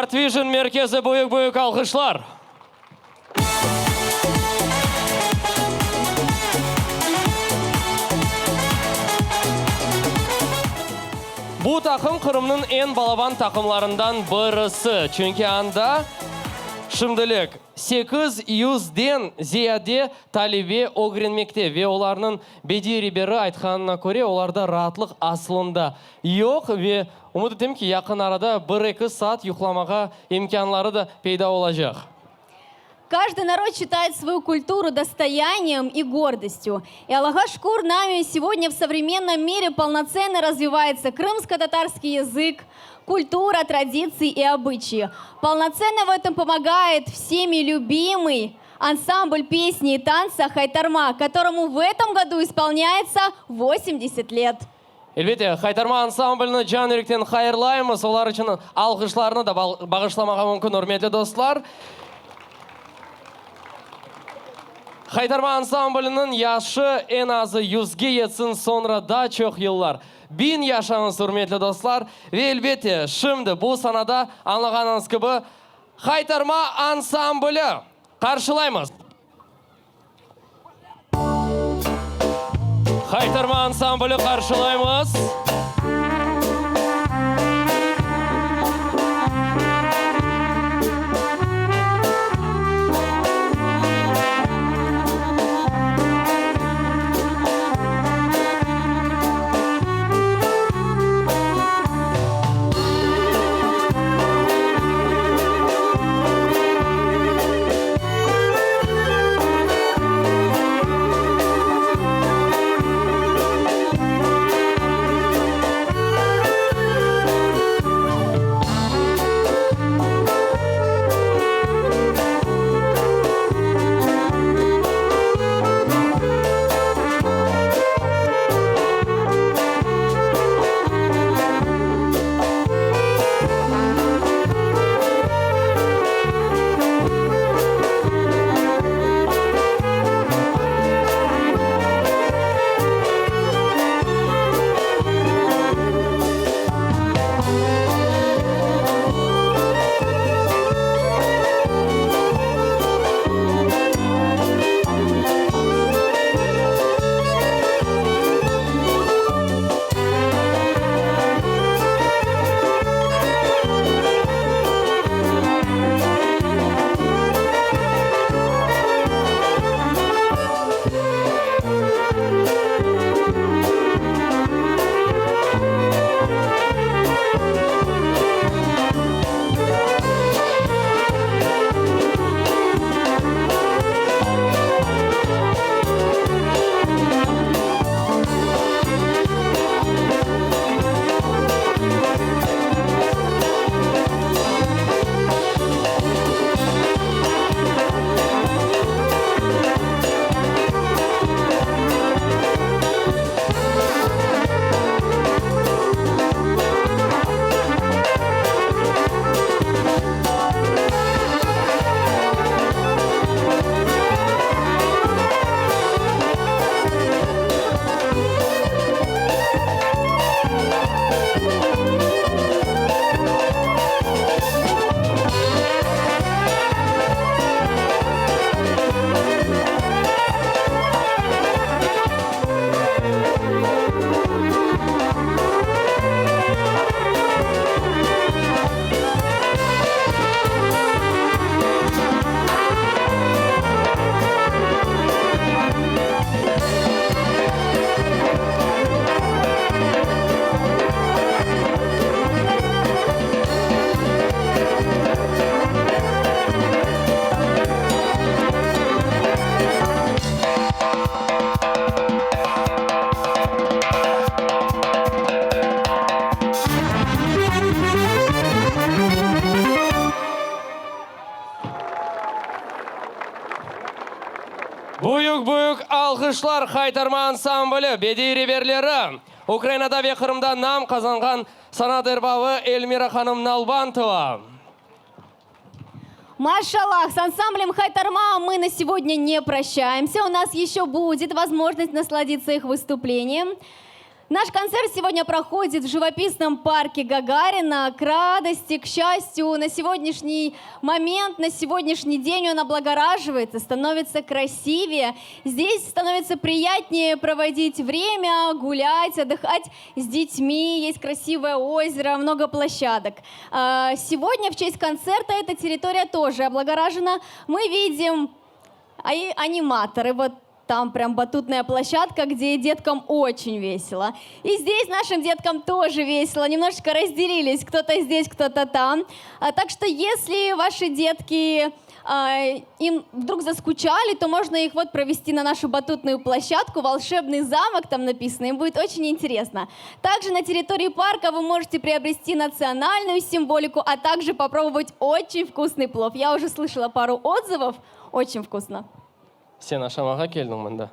Art Vision merkezi büyük-büyük alğışlar! Bu taqım Qırımnıñ eñ balaban taqımlarından birisi, çünki anda şimdilik 800-den ziyade talebe ögrenmekte ve olarnıñ bediy reberi aytqanına köre, olarda raatlıq aslında yoq ve ümüt etem ki, yaqın arada bir-eki saat yuqlamağa imkânları da peyda olacaq. Каждый народ считает свою культуру достоянием и гордостью. И Allağa şükür нами сегодня в современном мире полноценно развивается крымско-татарский язык, культура, традиции и обычаи. Полноценно в этом помогает всеми любимый ансамбль песни и танца «Хайтарма», которому в этом году исполняется 80 лет. Elbette, Haytarma ansamblini can yürekten hayırlaymız, olar içün alğışlarnı da bağışlamağa mümkün, ürmetli dostlar. Haytarma ansambliniñ yaşı eñ azı yüzge yetsin, soñra daa çoq yıllar. Biñ yaşañız, ürmetli dostlar! Ve elbette, şimdi bu sanada, añlağanıñız kibi, Haytarma ansambli qarşılaymız! Haytarma ansambli qarşılaymız! Büyük-büyük alğışlar Haytarma ansambli bediiy reberleri, Ukrainada ve Qırımda nam qazanğan sanat erbabı Elmira hanım Nalbantova. Maşallah, с ансамблем Хайтарма мы на сегодня не прощаемся. У нас еще будет возможность насладиться их выступлением. Наш концерт сегодня проходит в живописном парке Гагарина. К радости, к счастью, на сегодняшний момент, на сегодняшний день он облагораживается, становится красивее. Здесь становится приятнее проводить время, гулять, отдыхать с детьми. Есть красивое озеро, много площадок. А, Сегодня в честь концерта эта территория тоже облагоражена. Мы видим а и аниматоры. Вот там прям батутная площадка, где деткам очень весело. И здесь нашим деткам тоже весело. Немножечко разделились. Кто-то здесь, кто-то там. А, так что если ваши детки а, им вдруг заскучали, то можно их вот провести на нашу батутную площадку. Волшебный замок там написано. Им будет очень интересно. Также на территории парка вы можете приобрести национальную символику, а также попробовать очень вкусный плов. Я уже слышала пару отзывов. Очень вкусно. Sen aşamağa keldiñ mında.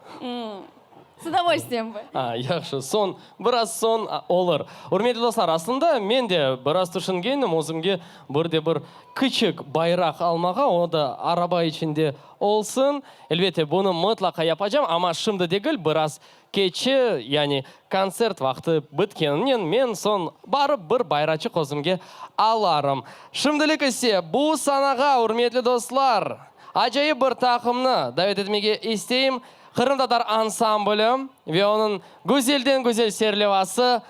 С удовольствием бы. A, yahşı, soñ, biraz soñ a, olur. Ürmetli dostlar, aslında men de biraz tüşüngenim özümge bir de bir kiçik bayraq almağa, o da araba içinde olsun. Elbette, bunı mıtlaqa yapacam, amma şimdi degil, biraz keçi, yani kontsert vaqtı bitkeninen men soñ barıp bir bayraçıq özümge alarım. Şimdilik ise bu sanağa, ürmetli dostlar, acayip bir taqımnı davet etmege isteyim, Qırımtatar ansambli ve onıñ güzelden-güzel serlevası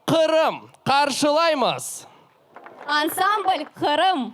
Qırım! Qarşılaymız! Ansambl Qırım!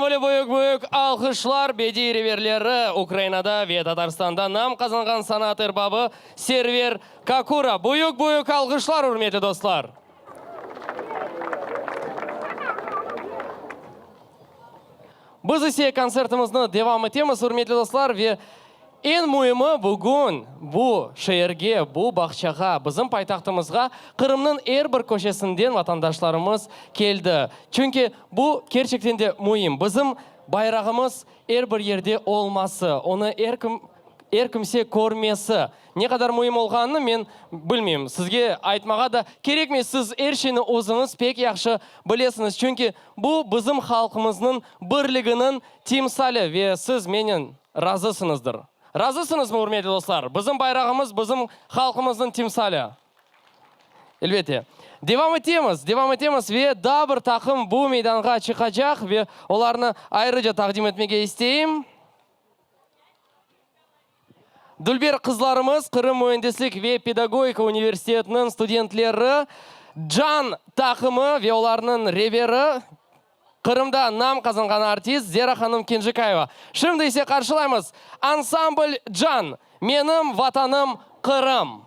böyle büyük-büyük alqışlar bediy reberleri Ukrainada ve Tatarstanda nam qazanğan sanat erbabı Server Kakura. Büyük-büyük alqışlar, ürmetli dostlar! Biz ise kontsertimizni devam etemiz, ürmetli dostlar, ve eñ müimi, bugün bu şeerge, bu bağçağa, bizim paytahtımızğa Qırımnıñ er bir köşesinden vatandaşlarımız keldi. Çünki bu kerçekten de müim, bizim bayrağımız er bir yerde olması, onı er kim, er kimse körmesi. Ne qadar müim olğanını men bilmeyim, sizge aytmağa da kerekmey, siz er şeyni özüñiz pek yahşı bilesiñiz, çünki bu bizim halqımıznıñ birliginiñ timsali ve siz menen razısıñızdır. Razısıñızmı, ürmetli dostlar? Bizim bayrağımız bizim halqımıznıñ timsali. Elbette. Devam etemiz, devam etemiz ve daa bir taqım bu meydanğa çıqacaq ve olarnı ayrıca taqdim etmege isteyim. Dülber qızlarımız, Qırım müendislik ve pedagogika universitetiniñ studentleri, Can taqımı ve olarnıñ reberi, Qırımda nam qazanğan artist Zera hanım Kenjikayeva. Şimdi ise qarşılaymız ansambl Can, Menim Vatanım Qırım.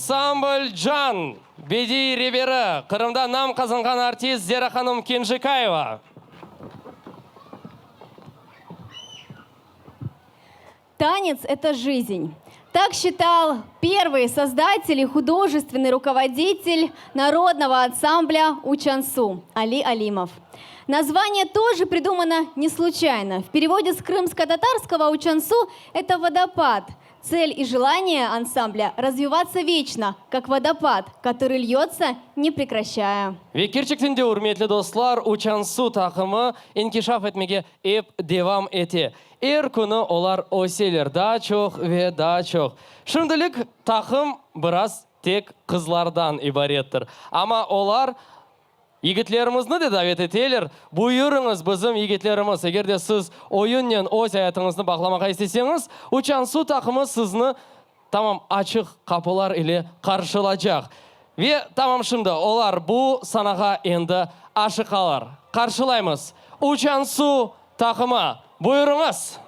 Ansambl Can, bediiy reberi, Qırımda nam qazanğan artist Zera hanım Kenjikayeva. Танец – это жизнь. Так считал первый создатель и художественный руководитель народного ансамбля «Учансу» Али Алимов. Название тоже придумано не случайно. В переводе с крымско-татарского «Учансу» – это водопад. Цель и желание ансамбля – развиваться вечно, как водопад, который льется, не прекращая. Ve kerçekten de, ürmetli dostlar, Uçan-Su taqımı inkişaf etmege ep devam ete. Er künü olar öseler, daa çoq ve daa çoq. Şimdilik taqım biraz tek qızlardan ibarettir. Amma olar yigitlerimizni de davet eteler. Buyurıñız, bizim yigitlerimiz, eger de siz oyunnen öz ayatıñıznı bağlamağa isteseñiz, Uçan-Su taqımı sizni tamam açıq qapılar ile qarşılacaq. Ve tamam şimdi olar bu sanağa endi aşıqalar. Qarşılaymız, Uçan-Su taqımı! Buyurıñız!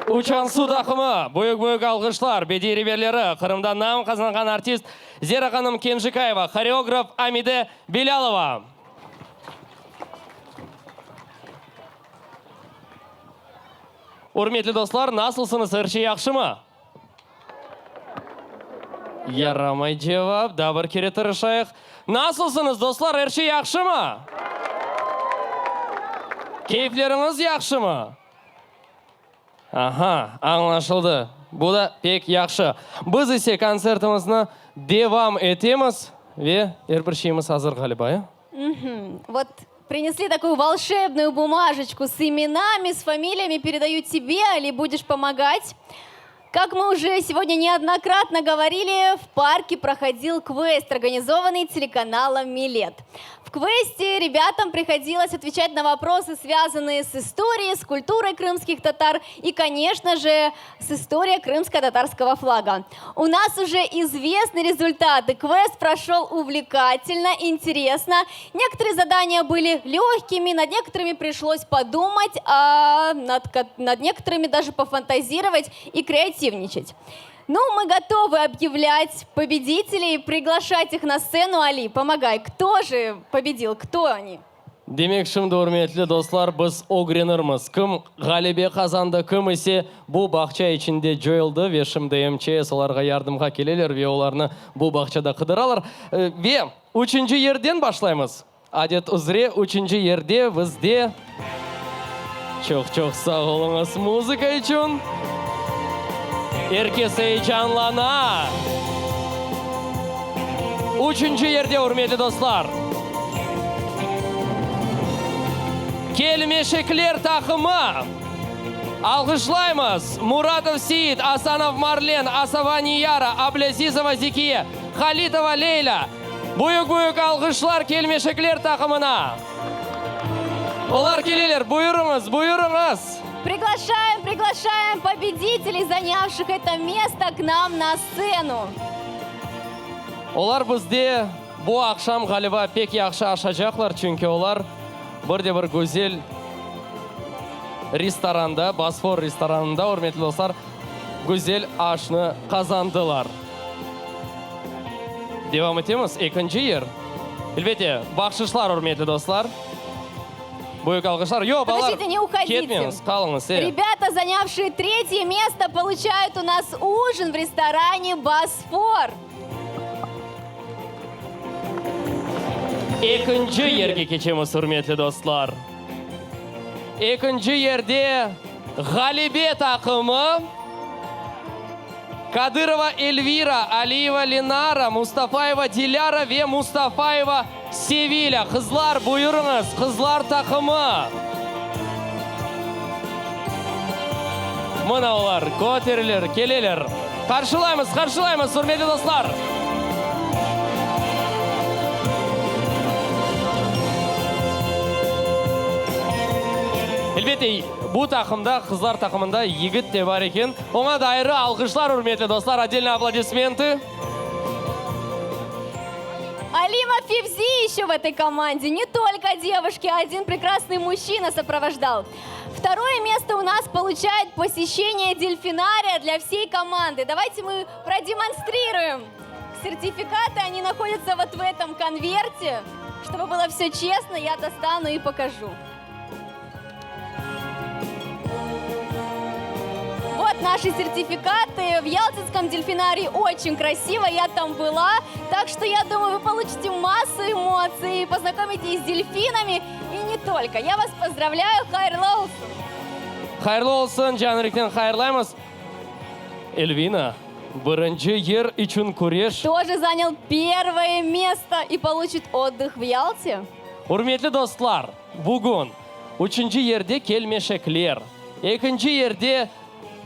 Uçan-Su taqımı, büyük-büyük alğışlar, bediiy reberleri, Qırımda nam qazanğan artist Zera hanım Kenjikayeva, horeograf Amide Bilâlova. Ürmetli dostlar, nasılsıñız, er şey yahşımı? Yaramay cevap, daa bir kere tırışayıq. Nasılsıñız, dostlar, er şey yahşımı? Keyfleriñiz yahşımı? Aha, añlaşıldı. Bu da pek yahşı. Biz ise kontsertimizni devam etemiz ve er bir şeyimiz azır, ğaliba, e? Вот принесли такую волшебную бумажечку с именами, с фамилиями. Передаю тебе, Али, будешь помогать. Как мы уже сегодня неоднократно говорили, в парке проходил квест, организованный телеканалом «Милет». В квесте ребятам приходилось отвечать на вопросы, связанные с историей, с культурой крымских татар и, конечно же, с историей крымско-татарского флага. У нас уже известны результаты. Квест прошел увлекательно, интересно. Некоторые задания были легкими, над некоторыми пришлось подумать, а над, над некоторыми даже пофантазировать и креативничать. Ну, мы готовы объявлять победителей, приглашать их на сцену. Али, помогай. Кто же победил? Кто они? Demek, şimdi, ürmetli dostlar, biz ögrenirmiz, kim ğalebe qazandı, kim ise bu bağça içinde coyuldı, ve şimdi MÇS olarğa yardımğa keleler ve olarnı bu bağçada qıdıralar. Ve üçünci yerden başlaymız. Adet üzre, üçünci yerde bizde. Çoq-çoq sağ oluñız muzıka içün. Er kes eyecanlana. Üçünci yerde, ürmetli dostlar, Kelmeşekler taqımı. Alğışlaymız, Muratov Seit, Asanov Marlen, Asava Niyara, Ablâzizova Zekiye, Halitova Leylâ. Büyük-büyük alğışlar Kelmeşekler taqımına! Olar keleler, buyurıñız, buyurıñız! Приглашаем, приглашаем победителей, занявших это место, к нам на сцену! Olar bizde bu aqşam, ğaliba, pek yahşı aşacaqlar, çünki olar bir de bir güzel restoranda, Bosfor restoranında, ürmetli dostlar, güzel aşnı qazandılar. Devam etemiz. Ekinci yer. Elbette, bahşışlar, ürmetli dostlar. Büyük alğışlar. Yoq, balalar, Подождите, не уходите. ketmeñiz, qalıñız. E. Ребята, занявшие третье место, получают у нас ужин в ресторане «Босфор». Ekinci yerge keçemiz, ürmetli dostlar. Ekinci yerde Ğalebe taqımı, Kadırova Elvira, Aliyeva Lenara, Mustafayeva Dilâra ve Mustafayeva Sevilâ. Qızlar, buyurıñız, qızlar taqımı. Mına olar, köterilir, keleler. Qarşılaymız, qarşılaymız, ürmetli dostlar! Elbette, bu taqımda, qızlar taqımında yigit de bar eken. Oña da ayrı alğışlar, ürmetli dostlar, otdelno aplodismentı. Алима Февзи еще в этой команде. Не только девушки, один прекрасный мужчина сопровождал. Второе место у нас получает посещение дельфинария для всей команды. Давайте мы продемонстрируем сертификаты. Они находятся вот в этом конверте. Чтобы было все честно, я достану и покажу. Вот наши сертификаты. В Ялтинском дельфинарии очень красиво, я там была. Так что я думаю, вы получите массу эмоций, познакомитесь с дельфинами и не только. Я вас поздравляю, Hayırlı olsun. Hayırlı olsun, can yürekten hayırlaymız. Elvina, birinci yer içün küreş. Тоже занял первое место и получит отдых в Ялте. Ürmetli dostlar, bugün üçünci yerde kelmeşekler, ekinci yerde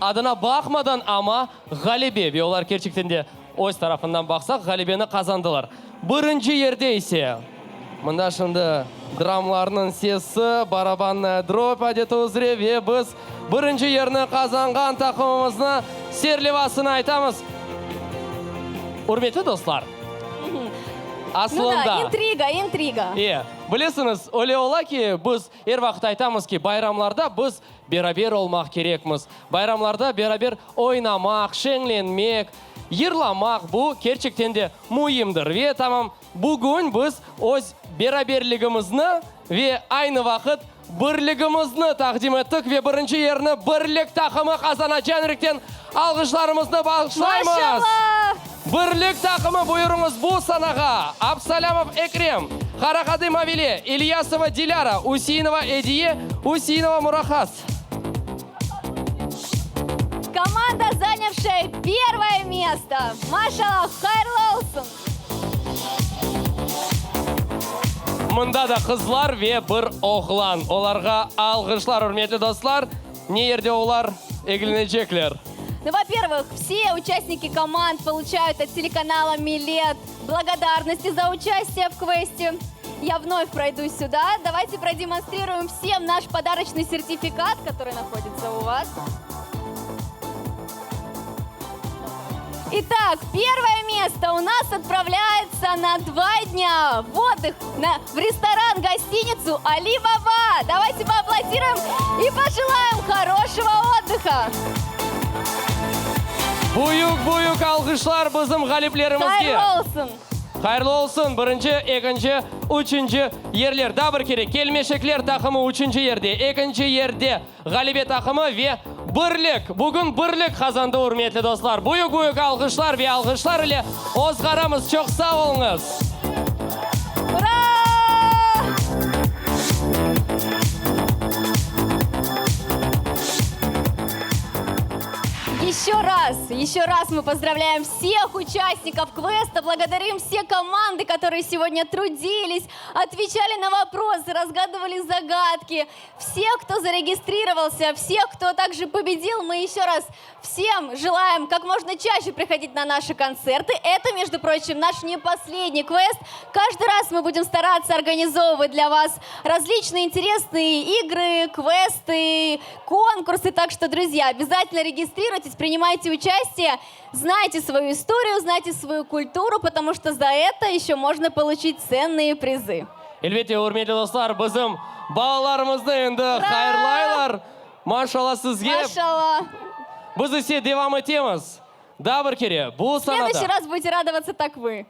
adına baqmadan, amma ğalebe, ve olar kerçekten de öz tarafından baqsaq, ğalebeni qazandılar. Birinci yerde ise, mında şimdi dramlarnıñ sesi, barabannaya drob adeti üzre, ve biz birinci yerni qazanğan taqımımıznı serlevasını aytamız. Ürmetli dostlar, Ну да, intriga, intriga. E, bilesiñiz, öyle ola ki, biz er vaqıt aytamız ki, bayramlarda biz beraber olmaq kerekmiz. Bayramlarda beraber oynamaq, şeñlenmek, yırlamaq, bu kerçekten de müimdir. Ve tamam bugün biz öz beraberligimizni ve aynı vaqıt birligimizni taqdim ettik ve birinci yerni Birlik taqımı qazana. Can yürekten alğışlarımıznı bağışlaymız! Maşallah! Birlik taqımı, buyurıñız bu sanağa! Absalâmov Ekrem, Qaraqadı Mavile, İlyasova Dilâra, Üseinova Ediye, Üseinova Murahas. Команда, занявшая первое место! Maşallah, hayırlı olsun! Mında da qızlar ve bir oğlan. Olarğa alğışlar, ürmetli dostlar. Ne yerde olar eglenecekler? Ну, во-первых, все участники команд получают от телеканала «Милет» благодарности за участие в квесте. Я вновь пройду сюда. Давайте продемонстрируем всем наш подарочный сертификат, который находится у вас. Итак, первое место у нас отправляется на два дня в отдых на, в ресторан-гостиницу «Али Баба». Давайте поаплодируем и пожелаем хорошего отдыха. Büyük, büyük alğışlar bizim ğaliplerimizge. Hayırlı olsun. Hayırlı olsun, birinci, ekinci, üçünci yerler. Daa bir kere, Kelmeşekler taqımı üçünci yerde, ekinci yerde Ğalebe taqımı ve Birlik. Bugün Birlik qazandı, ürmetli dostlar. Büyük-büyük alğışlar ve alğışlar ile ozğaramız. Çoq sağ oluñız! Ura! Еще раз, еще раз мы поздравляем всех участников квеста, благодарим все команды, которые сегодня трудились, отвечали на вопросы, разгадывали загадки. Всех, кто зарегистрировался, всех, кто также победил, мы еще раз всем желаем как можно чаще приходить на наши концерты. Это, между прочим, наш не последний квест. Каждый раз мы будем стараться организовывать для вас различные интересные игры, квесты, конкурсы. Так что, друзья, обязательно регистрируйтесь, принимайте участие, знайте свою историю, знайте свою культуру, потому что за это еще можно получить ценные призы. Elbette, ürmetli dostlar, bizim balalarımıznı endi hayırlaylar. Maşalla sizge. Maşalla. Biz ise devam etemiz. Daa bir kere, bu В следующий sanada. раз будете радоваться так вы.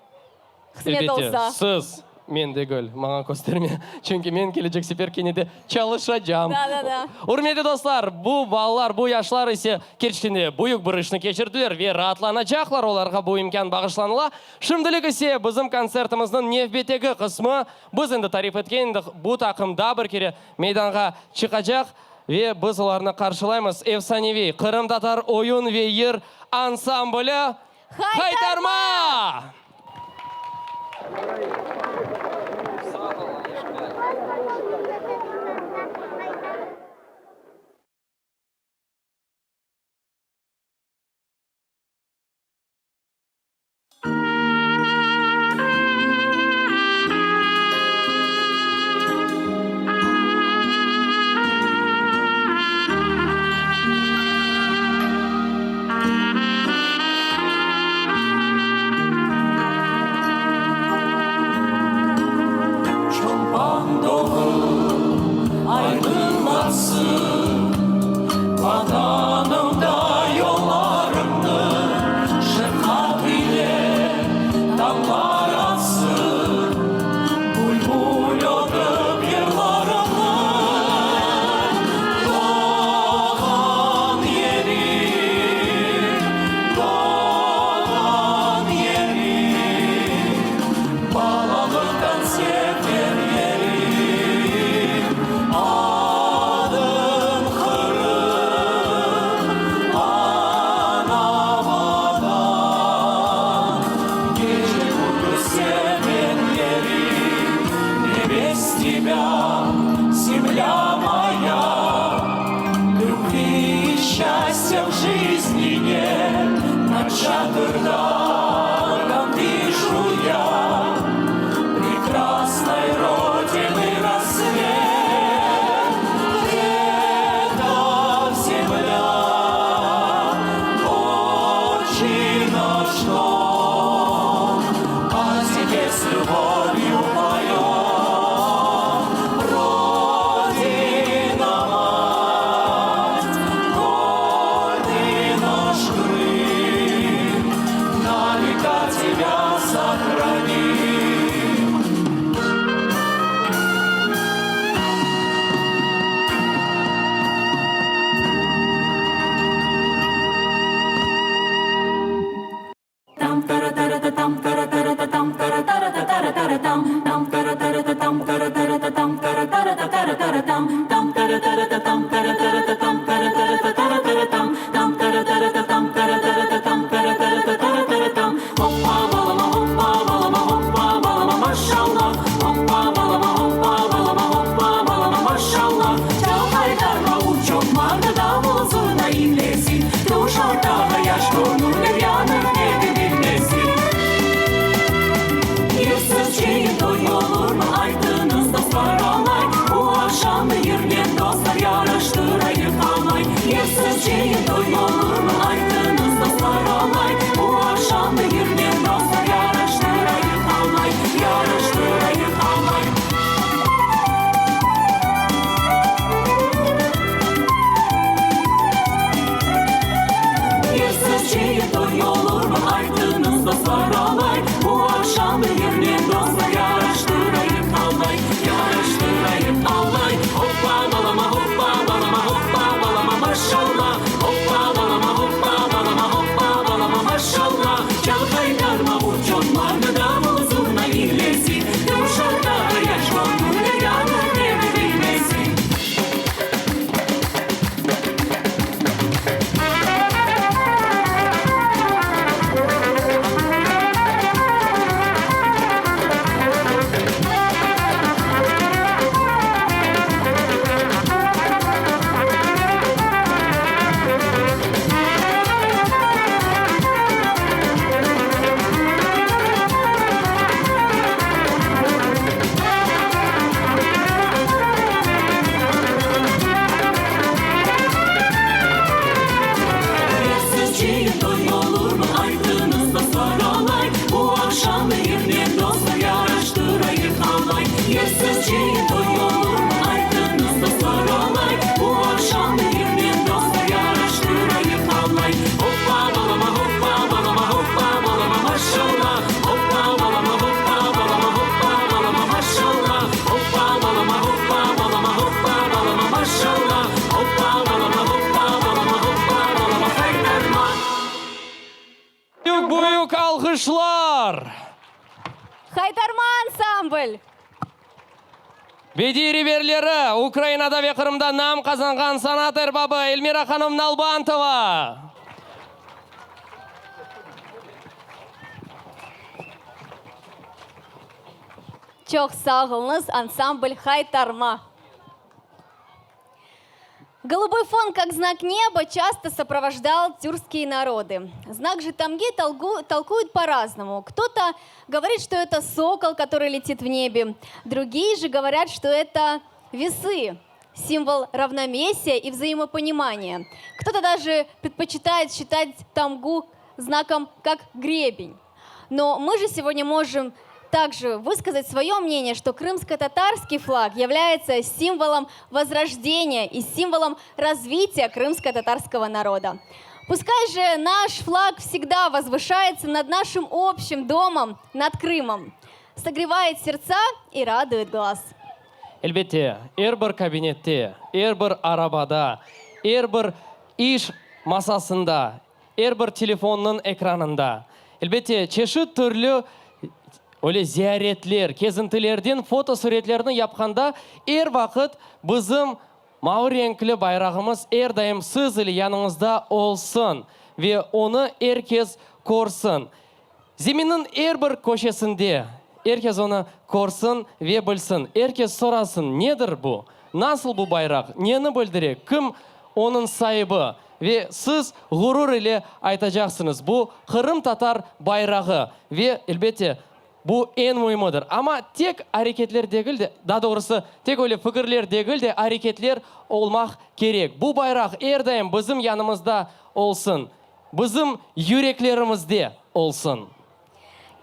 Qısmet Elbette, olsa. siz, men degil, maña kösterme, çünki men kelecek sefer kene de çalışacam. Da, da, da. Ürmetli dostlar, bu balalar, bu yaşlar ise kerçekten de büyük bir işni keçirdiler ve raatlanacaqlar, olarğa bu imkân bağışlanıla. Şimdilik ise bizim kontsertimizniñ nevbetteki qısmı, biz endi tarif etken edik, bu taqım daa bir kere meydanğa çıqacaq ve biz olarnı qarşılaymız, efsaneviy qırımtatar oyun ve yır ansambli Haytarma! Çolpan doğıp aydınlatsın Vatanımda yollarımnı, Şefqat ile tañlar atsın, Bülbül ötip yırlarımnı. Doğğan yerim, doğğan yerim, Balalıqtan sevgen yerim, Adıñ Qırım, ana-Vatan. Gece-kündüz sevgen yerim, Ne bez tebâ, zemlâ moya, Lübvi i şçastya v jizni net, Nad Çatır-Dağom vijу ya Prekrasnoy Rodiny rassvet. Predkov zemlâ, otчий наш дом, О тебе с любовью поем, Родина-мать, гордый наш Крым, на века тебя сохраним. Yersiz cıyın toy olurmı, aytıñız, dostlar, alay? Bu aqşamnı yırnen, dostlar, yaraştırayıq alay. Yersiz cıyın toy olurmı, aytıñız, dostlar, alay? Bu aqşamnı yırnen, dostlar, yaraştırayıq alay, yaraştırayıq alay. Yersiz cıyın toy olurmı, aytıñız, dostlar, alay? Bu aqşamnı yırnen, dostlar, yaraştırayıq alay, yaraştırayıq alay. Hoppa, balama, hoppa, balama, hoppa, balama, maşalla. Hoppa, balama, hoppa, balama, hoppa, balama, maşalla. Çal qaytarma, ur çoqmarnı, davul zurna ilesin. Yumşarta yaş göñüller yanır neni bilmesin. Yersiz cıyın toy olurmı, aytıñız, dostlar, alay? Bu aqşamnı yırnen, dostlar, yaraştırayıq alay. Yersiz cıyın toy olurmı, aytıñız, dostlar, alay? Bu aqşamnı yırnen, dostlar, yaraştırayıq alay. Hoppa, balama, hoppa, balama, hoppa, balama, maşalla. Hoppa, balama, hoppa, balama, hoppa, balama, maşalla. Hoppa, balama, hoppa, balama, hoppa, balama, maşalla. Hoppa, balama, hoppa, balama, hoppa, balama, qaytarma. Büyük, büyük alğışlar! Haytarma ansambl! Bediiy reberleri, Ukrainada ve Qırımda nam qazanğan sanat erbabı Elmira hanım Nalbantova. Çoq sağ oluñız, ansambl Haytarma! Голубой фон, как знак неба, часто сопровождал тюркские народы. Знак же тамги толгу, толкуют по-разному. Кто-то говорит, что это сокол, который летит в небе. Другие же говорят, что это весы, символ равновесия и взаимопонимания. Кто-то даже предпочитает считать тамгу знаком как гребень. Но мы же сегодня можем также высказать свое мнение, что крымско-татарский флаг является символом возрождения и символом развития крымско-татарского народа. Пускай же наш флаг всегда возвышается над нашим общим домом, над Крымом, согревает сердца и радует глаз. Elbette, er bir kabinette, er bir arabada, er bir iş masasında, Er bir telefonnıñ ekranında, elbette, çeşit türlü öyle ziyaretler, kezintilerden fotosuretlerni yapqanda er vaqıt bizim mavı renkli bayrağımız er daim siz ile yanıñızda olsun ve onı er kes körsin. Zeminniñ er bir köşesinde er kes onı körsin ve bilsin. Er kes sorasın, nedir bu? Nasıl bu bayraq? Neni bildire? Kim onıñ saibi? Ve siz ğurur ile aytacaqsıñız, bu qırımtatar bayrağı ve, elbette, bu eñ müimidir. Amma tek areketler degil de, daa doğrusı, tek öyle fikirler degil de, areketler olmaq kerek. Bu bayraq er daim bizim yanımızda olsun. Bizim yüreklerimizde olsun.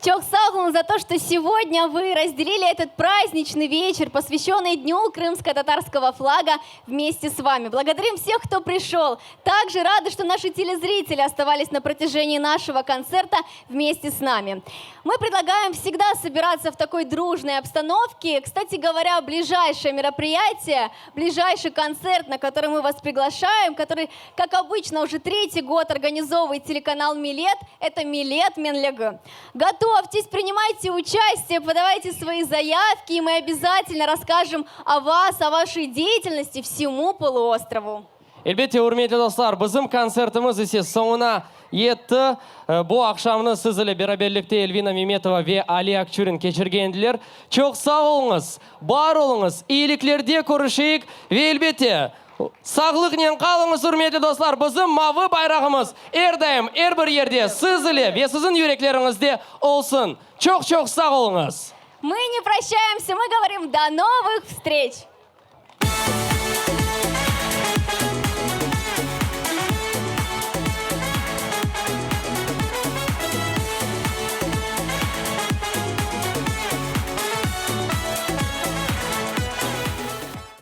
Çoq sağ oluñ за то, что сегодня вы разделили этот праздничный вечер, посвященный Дню крымско-татарского флага вместе с вами. Благодарим всех, кто пришел. Также рады, что наши телезрители оставались на протяжении нашего концерта вместе с нами. Мы предлагаем всегда собираться в такой дружной обстановке. Кстати говоря, ближайшее мероприятие, ближайший концерт, на который мы вас приглашаем, который, как обычно, уже третий год организовывает телеканал «Милет», это «Милет Менлег». Готовьтесь, принимайте участие, подавайте свои заявки, и мы обязательно расскажем о вас, о вашей деятельности всему полуострову. Elbette, ürmetli dostlar, bizim kontsertimiz ise soñuna yetti. Bu aqşamnı siz ile beraberlikte Elvina Memetova ve Ali Akçurin keçirgen ediler. Çoq sağ oluñız, bar oluñız, iyiliklerde körüşeyik ve elbette, sağlıqnen qalıñız, ürmetli dostlar, bizim mavı bayrağımız er daim, er bir yerde siz ile ve siziñ yürekleriñizde olsun. Çoq-çoq sağ oluñız! Мы не прощаемся, мы говорим до новых встреч!